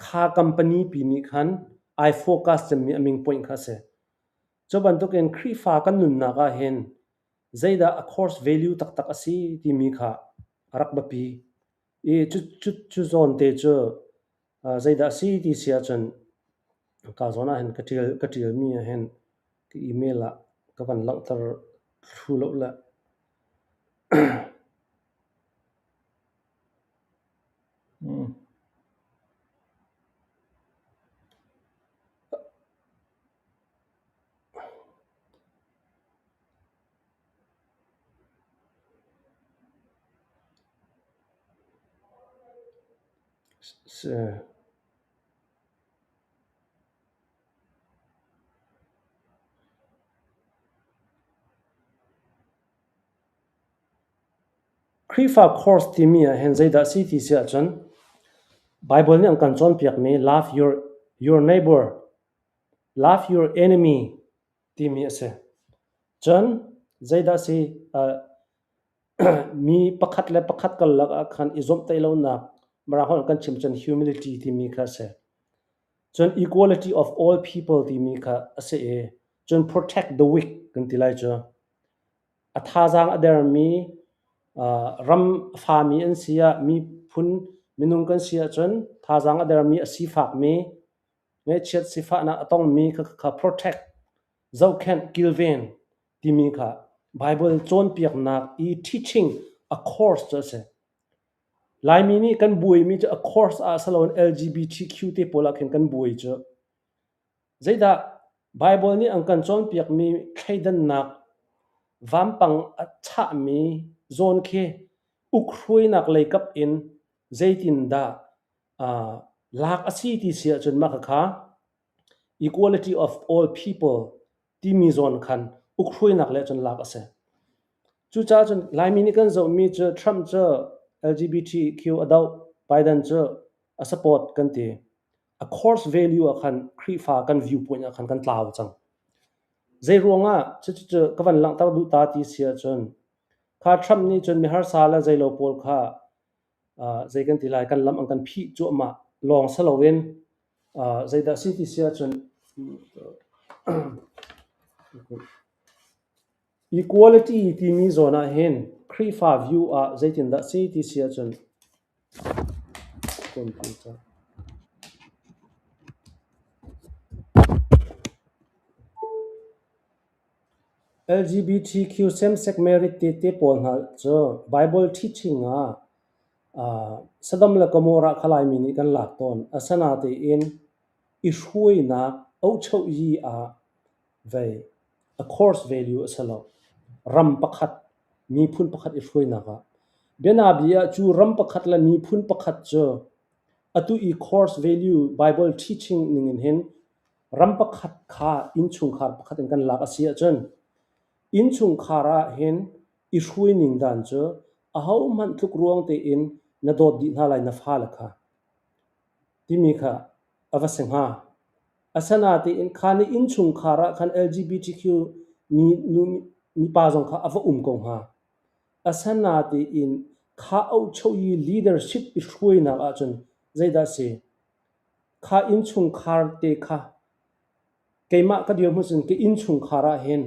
kha company pi nih khan ai focus cemmi a min point kha a si. Cu bantukin Khrihfa kan nunnak ah hin zeidah a course value taktak a si timi kha a rak biapi. I cu zawn te cu zeidah a si ti si ahcun ka zawn ah hin ka ṭialmi ah hin ka email ah ka van langhter thlu lo le. Khrihfa course timi ah hin zeidah a si ti si ahcun Baibal nih an kan cawnpiakmi love your neighbor, love your enemy timi a si. Cun zeidah a si mi pakhat le pakhat karlak ah khan i zawmhtaih lonak Mirang holh kan chim cun humility timi kha a si. Cun equality of all people timi kha a si i cun protect the weak kan ti lai cu. A thazaang a dermi ram a fami an si ah miphun minung kan si ahcun thazaang a dermi a sifakmi ngaihchiat sifahnak a tongmi kha protect zohkhenh kilven timi kha Bible cawnpiaknak i teaching a course cu a si. Laimi nih kan buaimi cu a course ah si loin LGBTQ te pawl ah khin kan buai cu. Zeidah Baibal nih an kan cawnpiakmi thleidannak vampang a chahmi zawn khi ukhruainak leikap in zeitindah lak a si ti si ahcun mah khakha equality of all people timi zawn khan ukhruainak le cun lak a si. Cucaah cun Laimi nih kan zohmi cu Trump cu LGBTQ a doh, Biden cu a support kan ti. A course value ah khan Khrihfa kan viewpoint ah khan kan tlau cang. Zei ruangah cucu ka van langhter duh ta ti si ahcun kha Trump nih cun miharsa le zeilo pawl kha zei kan ti lai kan lam an kan phih cuahmah lawng si loin zeidah si ti si ahcun equality timi zawn ah hin Khrihfa view ah zeitindah si ti si ahcun LGBTQ same-sex marriage tete pawl hna cu Bible teaching ah Sodom le Gomorrah kha Laimi nih kan lak tawn. Asinain i hruainak ohchoh-yi ah vei a course value a si lo. Ram pakhat, miphun pakhat i hruainak ah. Bianabia ah cu ram pakhat le miphun pakhat cu atu i course value Bible teaching ning in hin ram pakhat kha innchungkhar pakhat in kan lak a si ahcun innchungkhar ah hin i hruai ning dan cu ahohmanh tluk ruang tein na dawt dih hna lai na fale kha timi kha a va si hnga. Asinain kha na innchungkhar ah khan LGBTQ mi nu mipa zong kha a va um ko hnga. Asinain kha ohcho i leadership i hruainak ahcun zeidah a si? Kha innchungkhar te kha keimah ka dirhmun cun ka innchungkhar ah hin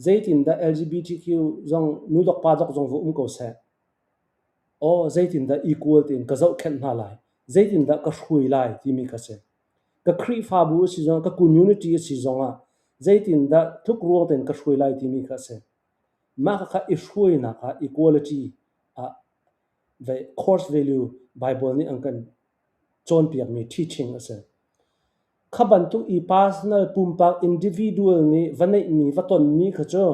zeitindah LGBTQ zong nu dok pa dok zong va um ko seh. Aw zeitindah equal tein ka zohkhenh hna lai, zeitindah ka hruai lai timi kha si. Ka Khrihfabu a si zongah, ka community a si zongah zeitindah tlukruang tein ka hruai lai timi kha a si. Mah kha i hruainak ah equality ah course value Bible nih an kan cawnpiakmi teaching a si. Kha bantuk i personal pumpak individual nih va neihmi va tonmi kha cu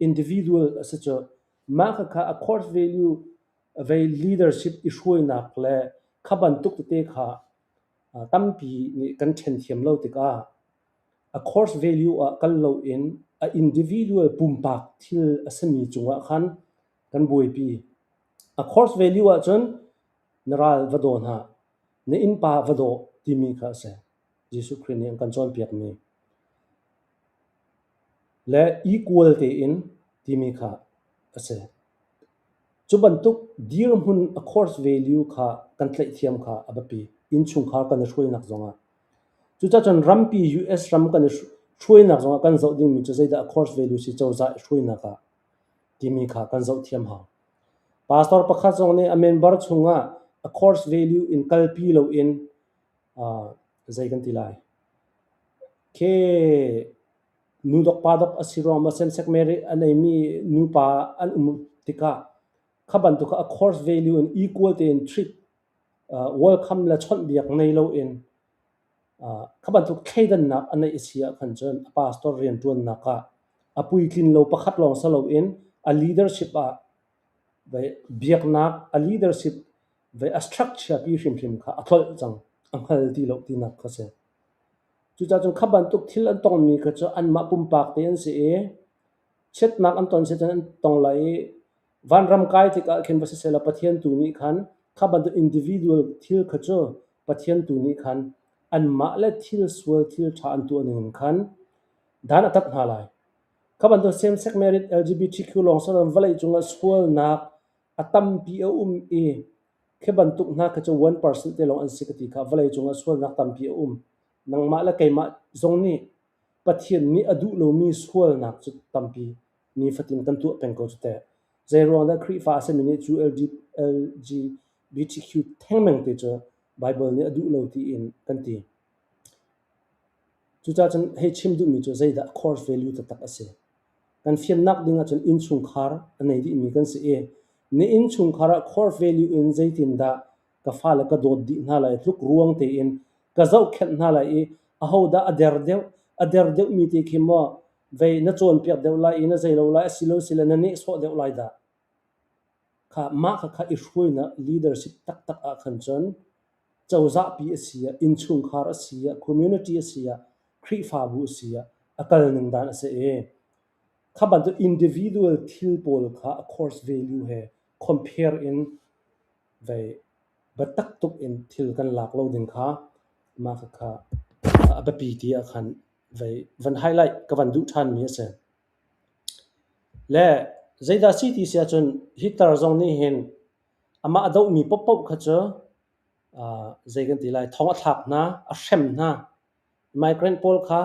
individual a si cu. Mah khakha a course value vei leadership i hruainak le kha bantuk tete kha tampi nih kan ṭhen thiam lo tikah a course value ah kal loin a individual pumpak thil a simi cungah khan kan buaipi. A course value ahcun na ral va daw hna, na innpa va daw timi kha a si. Jesuh Khrih nih an kan cawnpiakmi. Le equal tein timi kha a si. Cu bantuk dirhmun a course value kha kan tlaih kha a biapi. Innchungkhar kan i hruainak zongah. Cucacun rampi US ram kan i Hruainak zongah kan zoh dingmi cu zeidah course value si cozah i hruainak ah timi kha kan zoh thiam hau. Pastor pakhat zong nih a member chungah a course value in kalpi loin zei kan ti lai. Khi nu dok pa dok a si ruang maw same sex marriage a neimi nupa an um tikah kha bantuk kha a course value in equal tein treat welcome le chawnhbiak nei loin kha bantuk thleidannak a neih a si ahkhan cun a pastor rianṭuannak ah a puitlin lo pakhat lawng si loin a leadership ah biaknak a leadership ve a structure pi hrimhrim kha a tlolh cang, a hngal ti lo tinak kha si. Cucaah cun kha bantuk thil an tongmi kha cu anmah pumpak te an si i chiatnak an ton si cun an tong lai i vanram kai tikah khin va siseh law Pathian tu nih khan kha bantuk individual thil kha cu Pathian tu nih khan anmah le thil sual thil ṭha an tuah ning in khan dan a tat hna lai. Kha bantuk same-sex marriage LGBTQ lawng si loin vawlei cungah sualnak a tampi a um i khi bantuk hna khi cu 1% te lawng an si ka ti kha vawlei cungah sualnak tampi a um. Nangmah le keimah zong nih Pathian nih a duh lomi sualnak cu tampi nifatin kan tuah peng ko cu teh. Zeiruang dah Khrihfa a simi nih cu LGBTQ thengmeng te cu Baibal nih a duh lo tiin kan ti. Cucaah cun hei chim duhmi cu zeidah core value taktak a si. Kan fiannak ding ahcun innchungkhar a nei dihmi kan si i na innchungkhar ah core value in zeitindah ka fale ka dawt dih hna lai, tluk ruang tein ka zohkhenh hna lai i ahodah a der deuh, a der deuhmi te khi maw vei na cawnpiak deuh lai i na zei lo lai asilo sile na nehsawh deuh lai dah. Kha mah khakha i hruainak leadership taktak ah khan cun cozahpi a si ah, innchungkhar a si ah, community a si ah, Khrihfabu a si ah a kal ning dan a si i kha bantuk individual thil pawl kha a course value he compare in vei biatak tuk in thil kan lak lo ding kha mah khakha a biapi ti ah khan vei van highlight ka van duh ṭhanmi a si. Le zeidah si ti si ahcun Hitler zong nih hin amah a dohmi paohpaoh kha cu zei kan ti lai thong a thlak hna, a hrem hna. Migrant pawl kha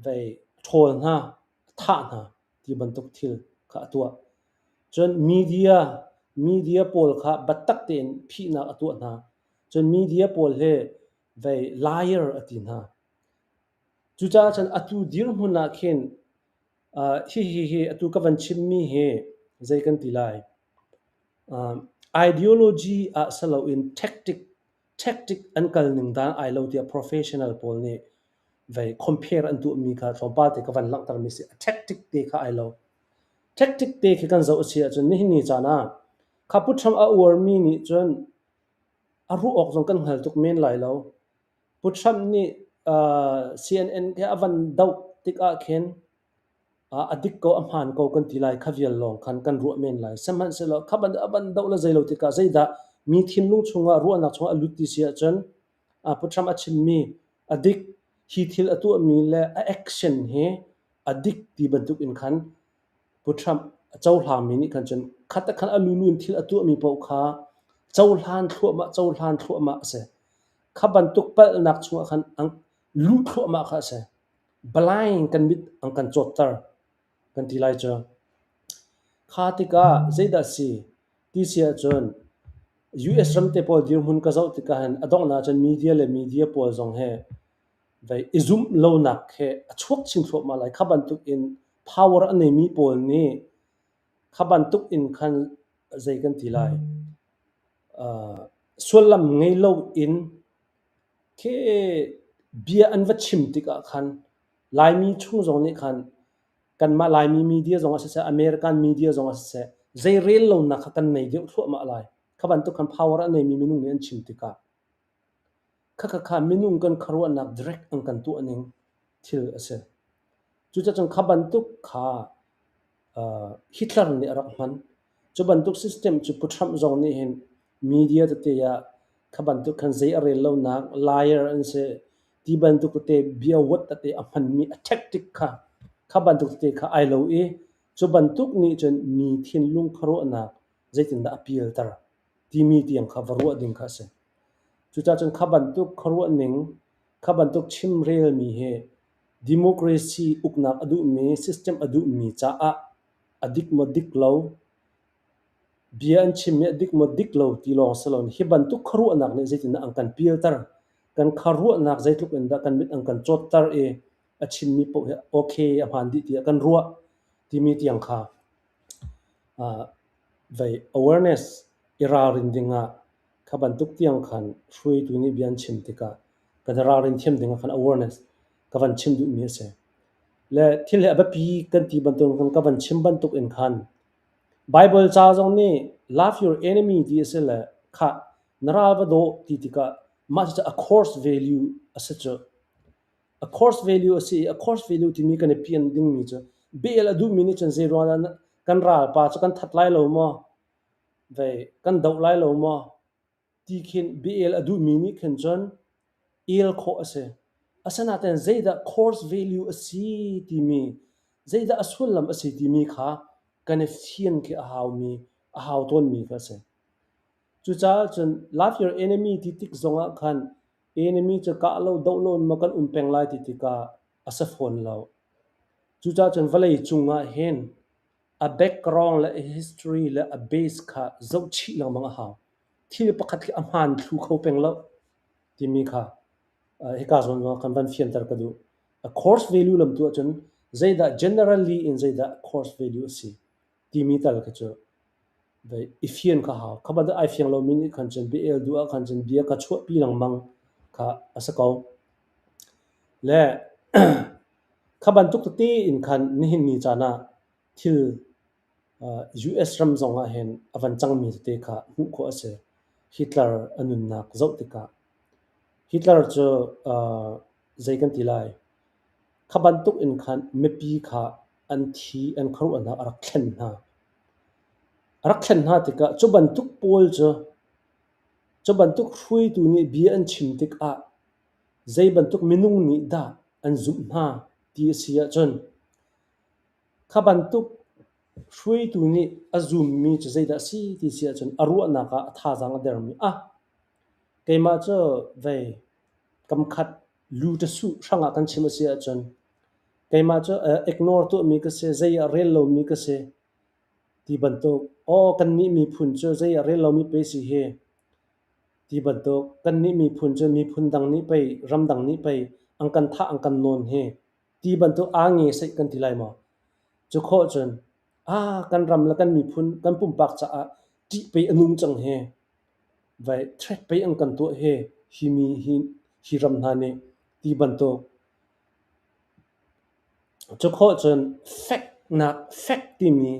vei a ṭhawl hna, a thah hna ti bantuk thil kha a tuah. Cun media pawl kha biatak tein phihnak a tuah hna. Cun media pawl hi vei liar a ti hna. Cucaah cun atu dirhmun ah khin hihi hi atu ka van chimmi hi zei kan ti lai? Ideology ah si loin tactic an kal ning dan ai lo tiah professional pawl nih vei compare an tuahmi kha tlawmpal te ka van langhtermi si. A tactic te kha ai lo. Tactic te khi kan zoh a si ahcun nihin ni caan ah kha Pu Trump a uarmi nih cun a ruah awk zong kan hngal tuk men lai lo. Pu Trump nih CNN he a van doh tikah khin a dik ko, a hmaan ko kan ti lai. Kha vial lawng khan kan ruah men lai. Sihmanhsehlaw kha ban a van doh le zei lo tikah zeidah mi thinlung chungah ruahnak chungah a lut ti si ahcun Pu Trump a chimmi a dik, hi thil a tuahmi le a action hi a dik ti bantuk in khan Pu Trump a cohlangmi nih khan cun khat ah khan a lulu in thil a tuahmi paoh kha cohlan thluahmah, cohlan thluahmah a si. Kha bantuk palhnak chungah khan an luh thluahmah kha a si. Blind kan mit an kan cawtter kan ti lai cu. Kha tikah zeidah si ti si ahcun US ram te pawl dirhmun ka zoh tikah hin a donghnak cun media le media pawl zong he vei i zumh lonak he a chuak chin thluahmah lai. Kha bantuk in power a neimi pawl nih kha bantuk in khan zei kan ti lai sullam ngei loin khi bia an va chim tikah khan Laimi chung zong nih khan kanmah Laimi media zong ah siseh, American media zong ah siseh, zei rel lonak kha kan nei deuh thluahmah lai. Kha bantuk khan power a neimi minung nih an chim tikah khakha minung kan khuaruahnak direct an kan tuah ning thil a si. Cucacun kha bantuk kha Hitler nih a rak hman. Cu bantuk system cu Pu Trump zong nih hin media tete ah kha bantuk khan zei a rel lonak liar an si ti bantuk tete bia word tete a hmanmi a tactic kha kha bantuk tete kha ai lo i cu bantuk nih cun mi thinlung khuaruahnak zeitindah a pialter timi tiang kha va ruah ding kha a si. Cucaah cun kha bantuk khuaruah ning, kha bantuk chimrelmi hi Democracy uknak a duhmi, system a duhmi caah a dik maw dik lo, bia an chimmi a dik maw dik lo ti lawng si loin hi bantuk khuaruahnak nih zeitindah an kan pialter, kan khuaruahnak zeitluk in dah kan mit an kan cawtter i a chimmi paoh hi okay a hmaan dih tiah kan ruah timi tiang kha vei awareness i ralrin dingah kha bantuk tiang khan hruaitu nih bia an chim tikah kan i ralrin thiam dingah khan awareness ka van chim duhmi a si. Le thil hi a biapi kan ti bantuk in ka van chim bantuk in khan Bible ca zong nih love your enemy ti a si le khah na ral va daw ti tikah mah cucu a course value a si cu. A course value a si i a course value timi kan i pian dingmi cu bel a duhmi nih cun zeiruang ah kan ralpa cu kan that lai lo maw, vei kan doh lai lo maw ti khin bia el a duhmi nih khin cun el khawh a si. Asinain zeidah course value a si timi, zeidah a sullam a si timi kha kan i fian khi a haumi, a hau tawnmi kha a si. Cucaah cun love your enemy ti tik zongah khan enemy cu kah lo doh lo in maw kan um peng lai ti tikah a si fawn lo. Cucaah cun vawlei cungah hin a background le a history le a base kha zoh chih lengmang a hau. Thil pakhat khi a hmaan thlu kho peng lo timi kha hika zawn ah kan van fianter ka duh. A course value lam tu ahcun zeidah generally in zeidah course value a si timi tal khi cu i fian kha hau. Kha bantuk ai fiang lomi nih khan cun bia el duh ah khan cun bia ka chuahpi lengmang kha a si ko. Le kha bantuk tete in khan nihin ni caan ah thil US ram zong ah hin a van cangmi tete kha hmuh khawh a si. Hitler a nunnak zoh tikah. Hitler cu zei kan ti lai? Kha bantuk in khan mipi kha an thi, an khuaruahnak a rak thlen hna. A rak thlen hna tikah cu bantuk pawl cu, cu bantuk hruaitu nih bia an chim tikah zei bantuk minung nih dah an zumh hna ti a si ahcun kha bantuk hruaitu nih a zummi cu zeidah a si ti si ahcun a ruahnak ah a thazaang a dermi ah keimah cu vei kamkhat lu ṭasuh hrangah kan chim a si ahcun keimah cu ignore tuahmi ka si, zei ah rel lomi ka si ti bantuk, aw kannih miphun cu zei ah rel lomi pei si hi ti bantuk, kannih miphun cu miphun dang nih pei ramdang nih pei an kan thah an kan nawn hi ti bantuk aa nge seih kan ti lai maw? Cu khawh cun ah kan ram le kan miphun kan pumpak caah ṭih pei a nung cang hi, vai threat pei an kan tuah hi, hi mi hi hi ram hna nih ti bantuk. Cu khawh cun feknak fek timi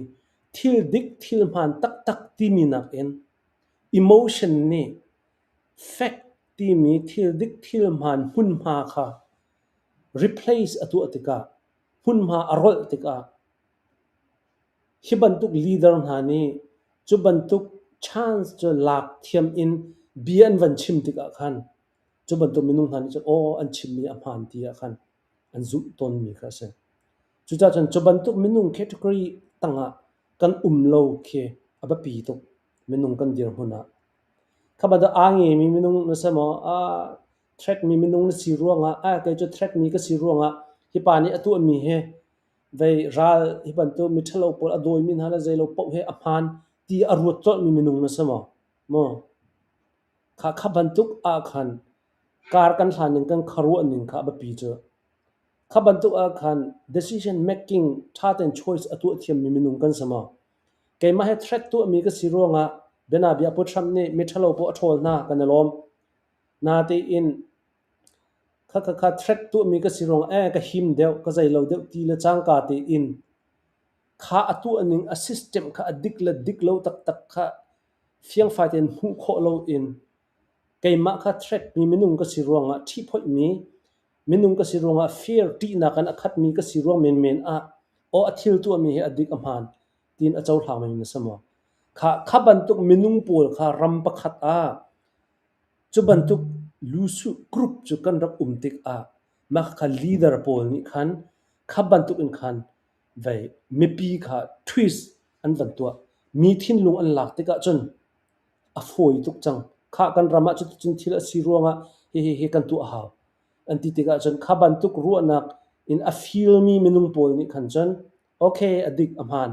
thil dik thil hmaan taktak timi nakin emotion nih fek timi thil dik thil hmaan hmunhma kha replace a tuah tikah hmunhma a rolh tikah hi bantuk leader hna nih cu bantuk chance cu lak thiam in bia an van chim tikah khan cu bantuk minung hna nih cun aw an chimmi a hmaan ti ah khan an zumh tawnmi kha a si. Cucaah cun cu bantuk minung category tangah kan um lo khi a biapi tuk minung kan dirhmun ah. Kha bantuk aa ngemi minung na si maw, aa threat mi minung na si ruangah, ah kei cu threat mi ka si ruangah hi pa nih a tuahmi hi vei ral hi bantuk miṭhalo pawl a dawimi hna le zeilo paoh hi a hmaan ti a ruat colhmi minung na si maw? Maw? Kha kha bantuk ah khan kar kan hlan ning kan khuaruah ning kha a biapi cu. Kha bantuk ah khan decision making ṭha tein choice a tuah thiammi minung kan si maw? Keimah he threat tuahmi ka si ruangah bianabia Pu Trump nih miṭhalo paoh a ṭhawl hna kan i lawm. Natein kha kha kha threat tuahmi ka si ruangah eh ka him deuh, ka zeilo deuh ti le cangka tein kha a tuahning a system kha a dik le dik lo taktak kha fiangfai tein hmuh khawh loin keimah kha threat mi minung ka si ruangah ṭhihphoihmi minung ka si ruangah fear ṭihnak in a khatmi ka si ruang menmen ah aw a thil tuahmi hi a dik a hmaan tiin a cohlangmi na si maw? Kha kha bantuk minung pawl kha ram pakhat ah cu bantuk lusuh group cu kan rak um tikah mah kha leader pawl nih khan kha bantuk in khan vei mipi kha twist an van tuah. Mi thinlung an lak tikah cun a fawi tuk cang. Khah kan ram ah cuticun thil a si ruangah hihi hi kan tuah a hau an ti tikah cun kha bantuk ruahnak in a feel mi minung pawl nih khan cun okay a dik a hmaan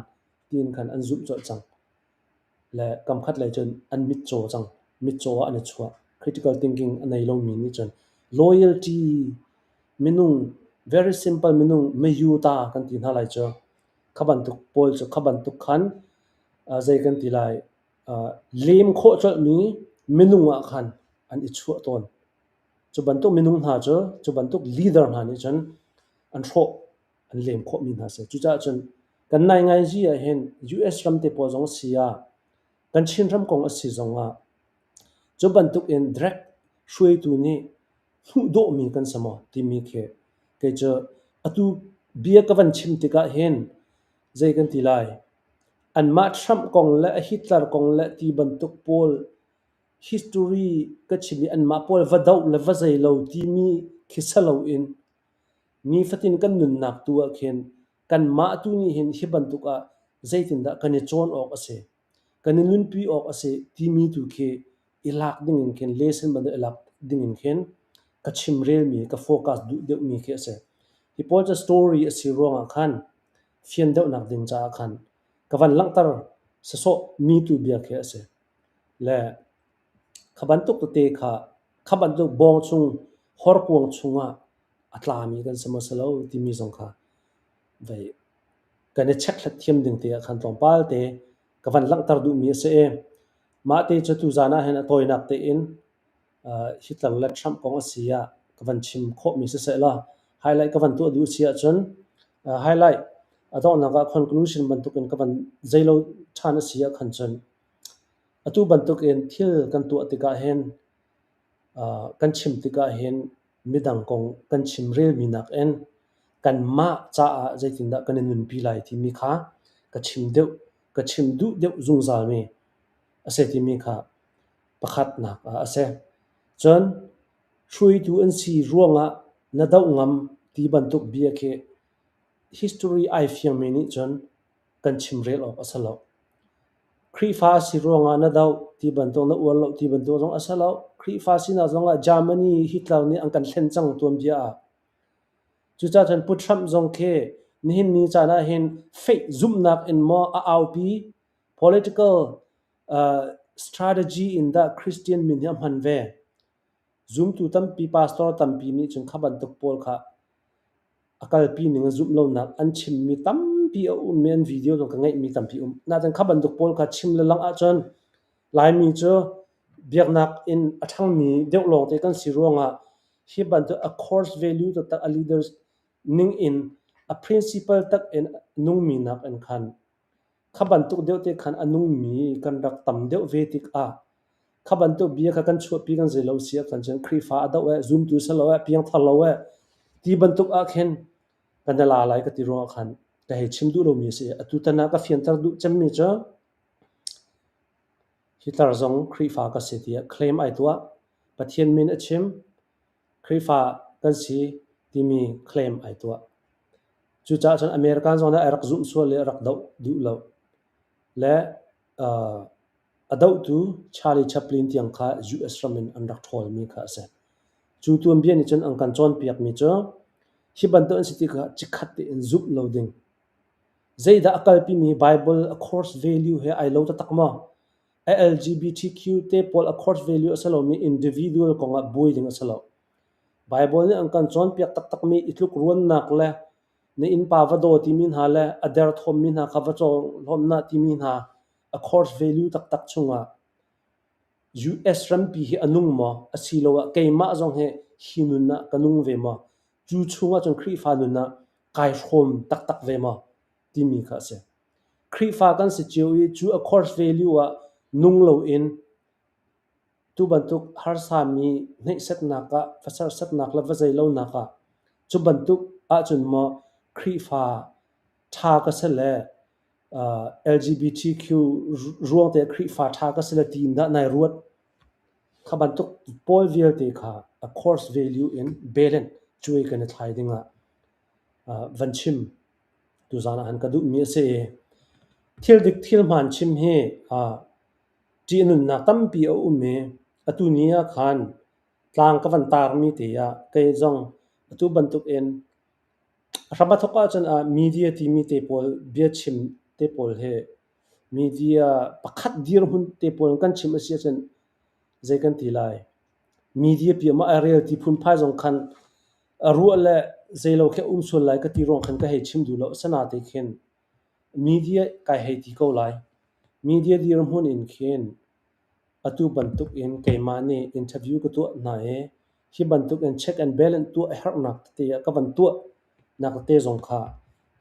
tiin khan an zumh colh cang. Le kamkhat lei cun an mitcaw cang. Mitcaw ah an i chuah. Critical thinking a nei lomi nih cun loyalty minung very simple minung miyu ta kan ti hna lai cu. Kha bantuk pawl cu kha bantuk khan zei kan ti lai lem khawh colhmi minung ah khan an i chuah tawn. Cu bantuk minung hna cu, cu bantuk leader hna nih cun an hrawh, an lem khawhmi hna a si. Cucaah cun kan naingainzi ah hin US ram te pawl zong a si ah, kan Chinram kong a si zong ah, cu bantuk in direct hruaitu nih hmuh dawhmi kan si maw timi khi kei cu atu bia ka van chim tikah hin zei kan ti lai, anmah Trump kong le Hitler kong le ti bantuk pawl history ka chim i anmah pawl va doh le va zei lo timi khi si loin nifatin kan nunnak tu ah khin kanmah tu nih hin hi bantuk ah zeitindah kan i cawn awk a si, kan i nunpi awk a si timi tu khi i lak ding in khin lesson bantuk i lak ding in khin ka chimrelmi ka focus duh deuhmi khi a si. Hi pawl cu story a si ruangah khan fian deuhnak ding caah khan ka van langhter sasawh mi tu bia khi a si. Le kha bantuk tete kha kha bantuk bawng chung horkuang chungah a tlami kan si maw si lo timi zong kha vei kan i chekhlat thiam ding te ah khan tlawmpal te ka van langhter duhmi a si i mah te cu tuzaan ah hin a tawinak tein Hitler le Trump kong a si ah ka van chim khawhmi siseh law highlight ka van tuah duh si ahcun highlight a donghnak ah conclusion bantukin ka van zeilo ṭhan a si ah khan cun atu bantukin thil kan tuah tikah hin kan chim tikah hin midang kong kan chim relmi nakin kanmah caah zeitindah kan i nunpi lai timi kha ka chim deuh ka chim duh deuh zungzalmi a si timi kha pakhatnak ah a si. Cun hruaitu an si ruangah na doh ngam ti bantuk bia khi history ai fiangmi nih cun kan chimrel awk a si lo. Khrihfa a si ruangah na doh ti bantuk na uar lo ti bantuk zong a si lo. Khrihfa sinak zongah Germany Hitler nih an kan thlen cang tuanbia ah. Cucaah cun Pu Trump zong khi nihin ni caan ah hin faith zumhnak in maw a aupi political strategy in dah Christian min hi a hman ve. Zumtu tampi, pastor tampi nih cun kha bantuk pawl kha a kalpi ning a zumh lonak an chimmi tampi a um i an video zong ka ngeihmi tampi um. Nain kha bantuk pawl kha chim le langh ahcun Laimi cu biaknak in a ṭhangmi deuh lawngte kan si ruangah hi bantuk a course value taktak a leaders ning in a principle tak in nungmi nak in khan kha bantuk deuh te khan a nungmi kan rak tam deuh ve tikah kha bantuk bia kha kan chuahpi kan zei lo si ah khan cun Khrihfa a doh eh, zumtu si lo eh, piangthar lo eh ti bantuk ah khin kan i la lai ka ti ruangah khan ka hei chim duh lomi a si. Atu tan ah ka fianter duh cemmi cu Hitler zong Khrihfa ka si tiah claim ai tuah. Pathian min a chim. Khrihfa kan si timi claim ai tuah. Cucaah cun American zong nih a rak zumh sual i a rak doh duh lo. Le a dohtu Charlie Chaplin tiang kha US ram in an rak ṭhawlmi kha a si. Cu tuanbia nih cun an kan cawnpiakmi cu hi bantuk an si tikah chikkhat tein zumh lo ding. Zeidah a kalpimi Bible a course value he ai lo taktak maw? A LGBTQ te pawl a course value a si lomi individual kongah buai ding a si lo. Bible nih an kan cawnpiak taktakmi i tlukruannak le na innpa va daw timi hna le a derthawmmi hna kha va cawnhlawm hna timi hna a course value taktak chungah US rampi hi a nung maw asiloah keimah zong hi hi nun ah ka nung ve maw? Cu chungah cun Khrihfa nun ah kai hrawm taktak ve maw timi kha a si. Khrihfa kan si cio i cu a course value ah nung loin Tu bantuk harsami hneihsatnak ah, va serhsatnak le va zeilonak ah cu bantuk ahcun maw Khrihfa ṭha ka si le LGBTQ ruang te Khrihfa ṭha ka si le ti in dah nai ruat? Kha bantuk pawl vialte kha a course value in balance cuai kan i thlai dingah van chim tuzaan ah han ka duhmi a si i thil dik thil hmaan chim hi Ṭih a nunnak tampi a um i atu ni ah khan tlang ka van tarmi te ah kei zong atu bantukin A hram a thawk ahcun media timi te pawl biachim te pawl hi media pakhat dirhmun te pawl kan chim a si ahcun zei kan ti lai? Media pi ah a rel ti phunphai zong khan a ruah le zeilo khi a um sual lai ka ti ruang khan ka hei chim duh lo. Asinain khin media kai hei ti ko lai. Media dirhmun in khin atu bantuk in keimah nih interview ka tuah hna i hi bantuk in check and balance tuah a herhnak tete ah ka van tuah nak tete zong kha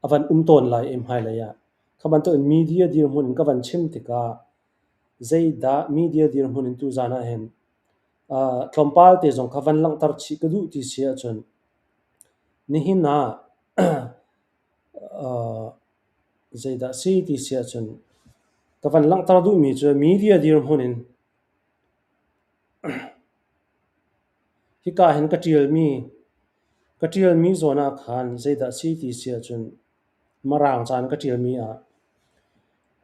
a van um tawn lai i hmailei ah. Kha bantuk in media dirhmun in ka van chim tikah zeidah media dirhmun in tuzaan ah hin tlawmpal te zong kha van langhter chih ka duh ti si ahcun nihin ah zeidah si ti si ahcun ka van langhter duhmi cu media dirhmun in hika hin ka ṭialmi zawn ah khan zeidah si ti si ahcun Mirang ca in ka ṭialmi ah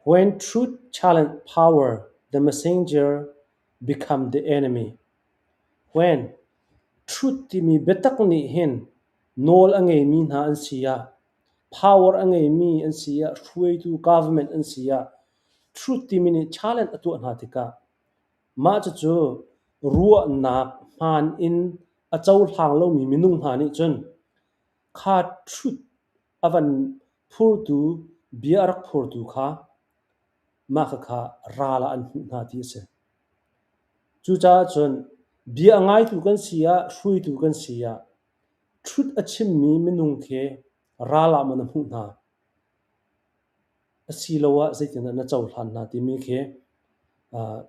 When truth challenge power, the messenger become the enemy. When truth timi biatak nih hin nawl a ngeimi hna an si ah, power a ngeimi an si ah, hruaitu government an si ah, truth timi nih challenge a tuah hna tikah mah cucu ruahnak hmaan in a cohlang lomi minung hna nih cun kha truth a van phurtu, bia a rak phurtu kha mah khakha ral ah an hmuh hna ti a si. Cucaah cun bia a ngaitu kan si ah, hruaitu kan si ah truth a chimmi minung khi ral ah maw na hmuh hna asiloah zeitindah na cohlan hna timi khi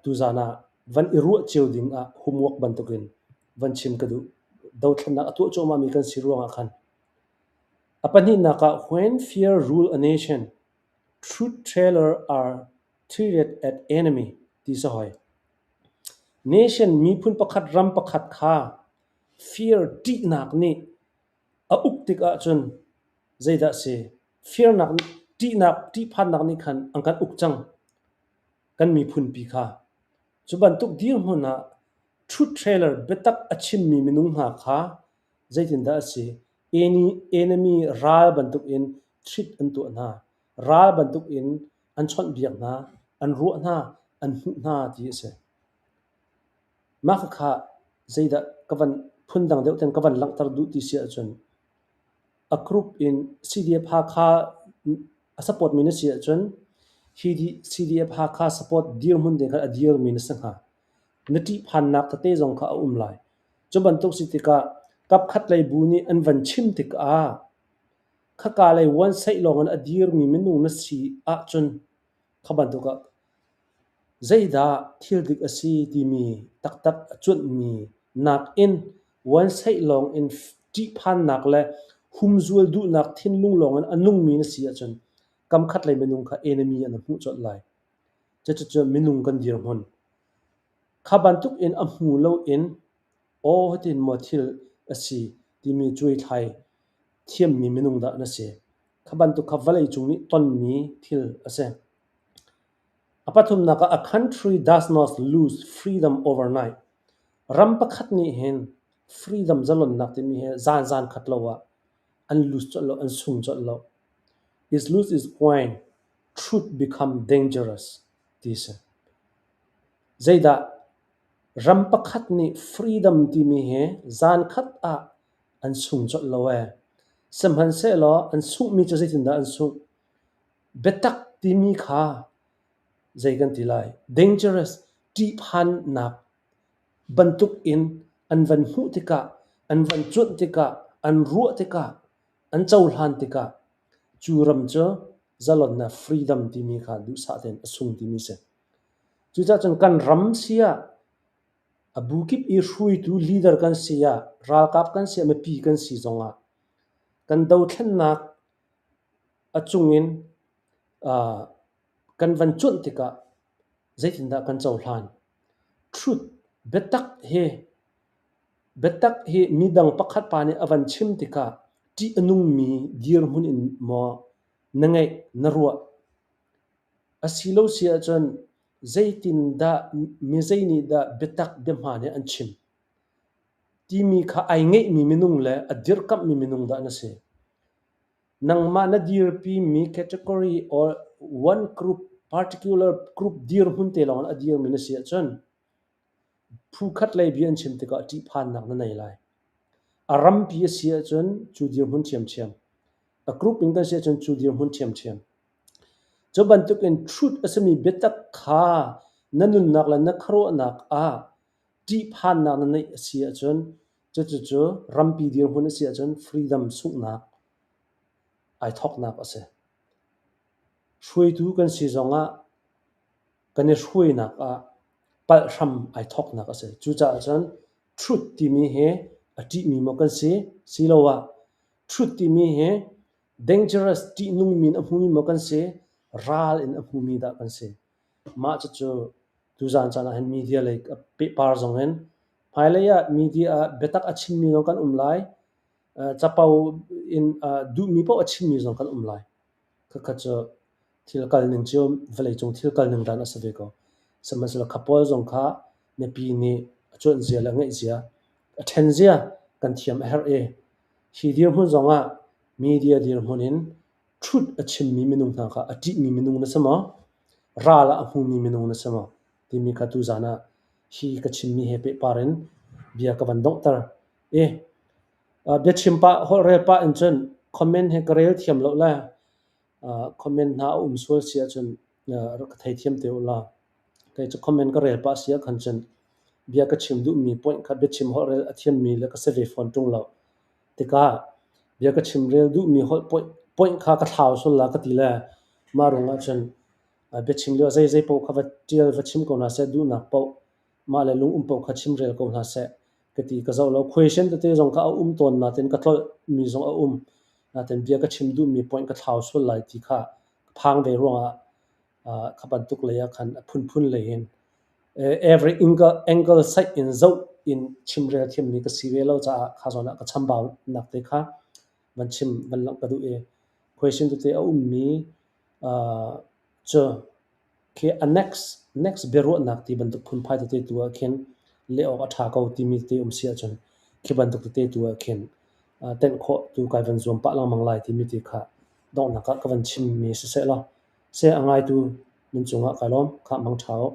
tuzaan ah van i ruah cio ding ah homework bantukin van chim ka duh. Dothlennak a tuah cuahmahmi kan si ruangah khan. A pahnihnak ah when fear rule a nation, truth teller are treated as enemy ti si hoi. Nation miphun pakhat ram pakhat kha fear ṭihnak nih a uk tik ahcun zeidah si? Fearnak ṭihnak ṭihphannak nih khan an kan uk cang kan miphun pi kha. Cu bantuk dirhmun ah truth teller biatak a chimmi minung hna kha zeitindah a si? Enemy ral bantukin treat an tuah hna. Ral bantukin an chawnhbiak hna, an ruah hna, an hmuh hna ti a si. Mah khakha zeidah ka van phundang deuh ten ka van langhter duh ti si ahcun a group in CDF Hakha a support mi na si ahcun hi CDF Hakha support dirhmun ding khan a dirmi na si hnga. Na ṭihphannak tete zong kha a um lai. Cu bantuk si tikah kapkhat lei bu nih an van chim tikah khaka lei uansaih lawng in a dirmi minung na si ahcun kha bantuk ah zeidah thil dik a si timi taktak a cuanhmi nakin uansaih lawng in ṭihphannak le humzual duhnak thinlung lawng in a nungmi na si ahcun kamkhat lei minung kha enemy an hmuh colh lai. Cucu minung kan dirhmun. Kha bantuk in a hmu loin aw hitin maw thil a si timi cuaithlai thiammi minung dah na si. Kha bantuk kha vawleicung nih tonmi thil a si. A pathumnak ah a country does not lose freedom overnight. Ram pakhat nih hin freedom zalonnak timi hi zan zan khat lo ah an lose colh lo, an sung colh lo. Is lose is when truth become dangerous ti si. Zeidah ram pakhat nih freedom timi hi zan khat ah an sung colh lo ee. Sihmanhsehlaw an sunghmi cu zeitindah an sungh? Biatak timi kha zei kan ti lai? Dangerous ṭihphannak bantuk in an van hmuh tikah, an van cuanh tikah, an ruah tikah, an cohlan tikah cu ram cu zalonnak freedom timi kha duhsah tein a sung timi si. Cucaah cun kan ram si ah a bu kip i hruaitu leader kan si ah ralkap kan si ah mipi kan si zongah kan dothlennak a cungin kan van cuanh tikah zeitindah kan cohlan? Truth biatak hi midang pakhat pa nih a van chim tikah ṭih a nungmi dirhmun in maw na ngeih, na ruah? Asilo si ahcun zeitindah mi zei nih dah biatak biahmaan hi an chim timi kha ai ngeihmi minung le a dirkamhmi minung dah na si. Nangmah na dirpimi category or one group, particular group dirhmun te lawng in a dirmi na si ahcun phu khat lei bia an chim tikah ṭihphannak na nei lai. A rampi a si ahcun cu dirhmun ṭhiamṭhiam. A group in kan si ahcun cu dirhmun ṭhiamṭhiam. Cu bantukin truth a simi biatak kha na nunnak le na khuaruahnak ah ṭihphannak na neih a si ahcun cucucu rampi dirhmun a si ahcun freedom sunghnak ai thawknak a si. Hruaitu kan si zongah kan i hruainak ah palh hram ai thawknak a si. Cucaah cun truth timi hi a ṭihmi maw kan si, siloah truth timi hi dangerous ṭihnungmi in a hmumi maw kan si, ral in a hmumi dah kan si. Mah cucu tuzaan caan ah hin media lei pehpar zong in hmailei ah media ah biatak a chimmi zong kan um lai, capo in duhmi paoh a chimmi zong kan um lai. Khakha cu thil kal ning cio vawleicung thil kal ning dan a si ve ko. Sihmanhsehlaw kha pawl zong kha mipi nih a cuanh zia le a ngeih zia, a ṭhen zia kan thiam a herh i hi dirhmun zongah media dirhmun in ṭhut a chimmi minung hna kha a ṭihmi minung na si maw? Ral ah a hmumi minung na si maw? Timi kha tuzaan ah hi ka chimmi he pehpar in bia ka van donghter i biachim pah holhrel pah in cun comment hi ka rel thiam lo le comment hna a um sual si ahcun rak ka theithiam te u law. Kei cu comment ka rel pah si ahkhan cun bia ka chim duhmi point kha biachim holhrel a thiammi le ka si ve fawn ṭung lo. Tikah bia ka chimrel duhmi holh point kha ka thlau sual la ka ti le mah ruangah cun biachim lio ah zeizei paoh kha va ṭial va chim ko hna seh, duhnak paoh mah le lung um paoh kha chimrel ko hna seh ka ti ka zoh lo. Question tete zong kha a um tawn nain ka tlolhmi zong a um. Nain bia ka chim duhmi point ka thlau sual lai ti kha ka phang ve ruangah kha bantuk lei ah khan a phunphun lei in every angle side in zoh in chimrel thiammi ka si ve lo caah kha zawn ah ka chambau nak te kha van chim van langh ka duh i question tete a ummi cu khi a next next biaruahnak ti bantuk phunphai tete tu ah khin leh awk a ṭha ko timi te um si ahcun khi bantuk tete tu ah khin tenh khawh tu kai van zuam pah lengmang lai timi te kha donghnak ah ka van chimmi siseh law seh a ngaitu nan cungah kai lawm. Khah mangṭha u.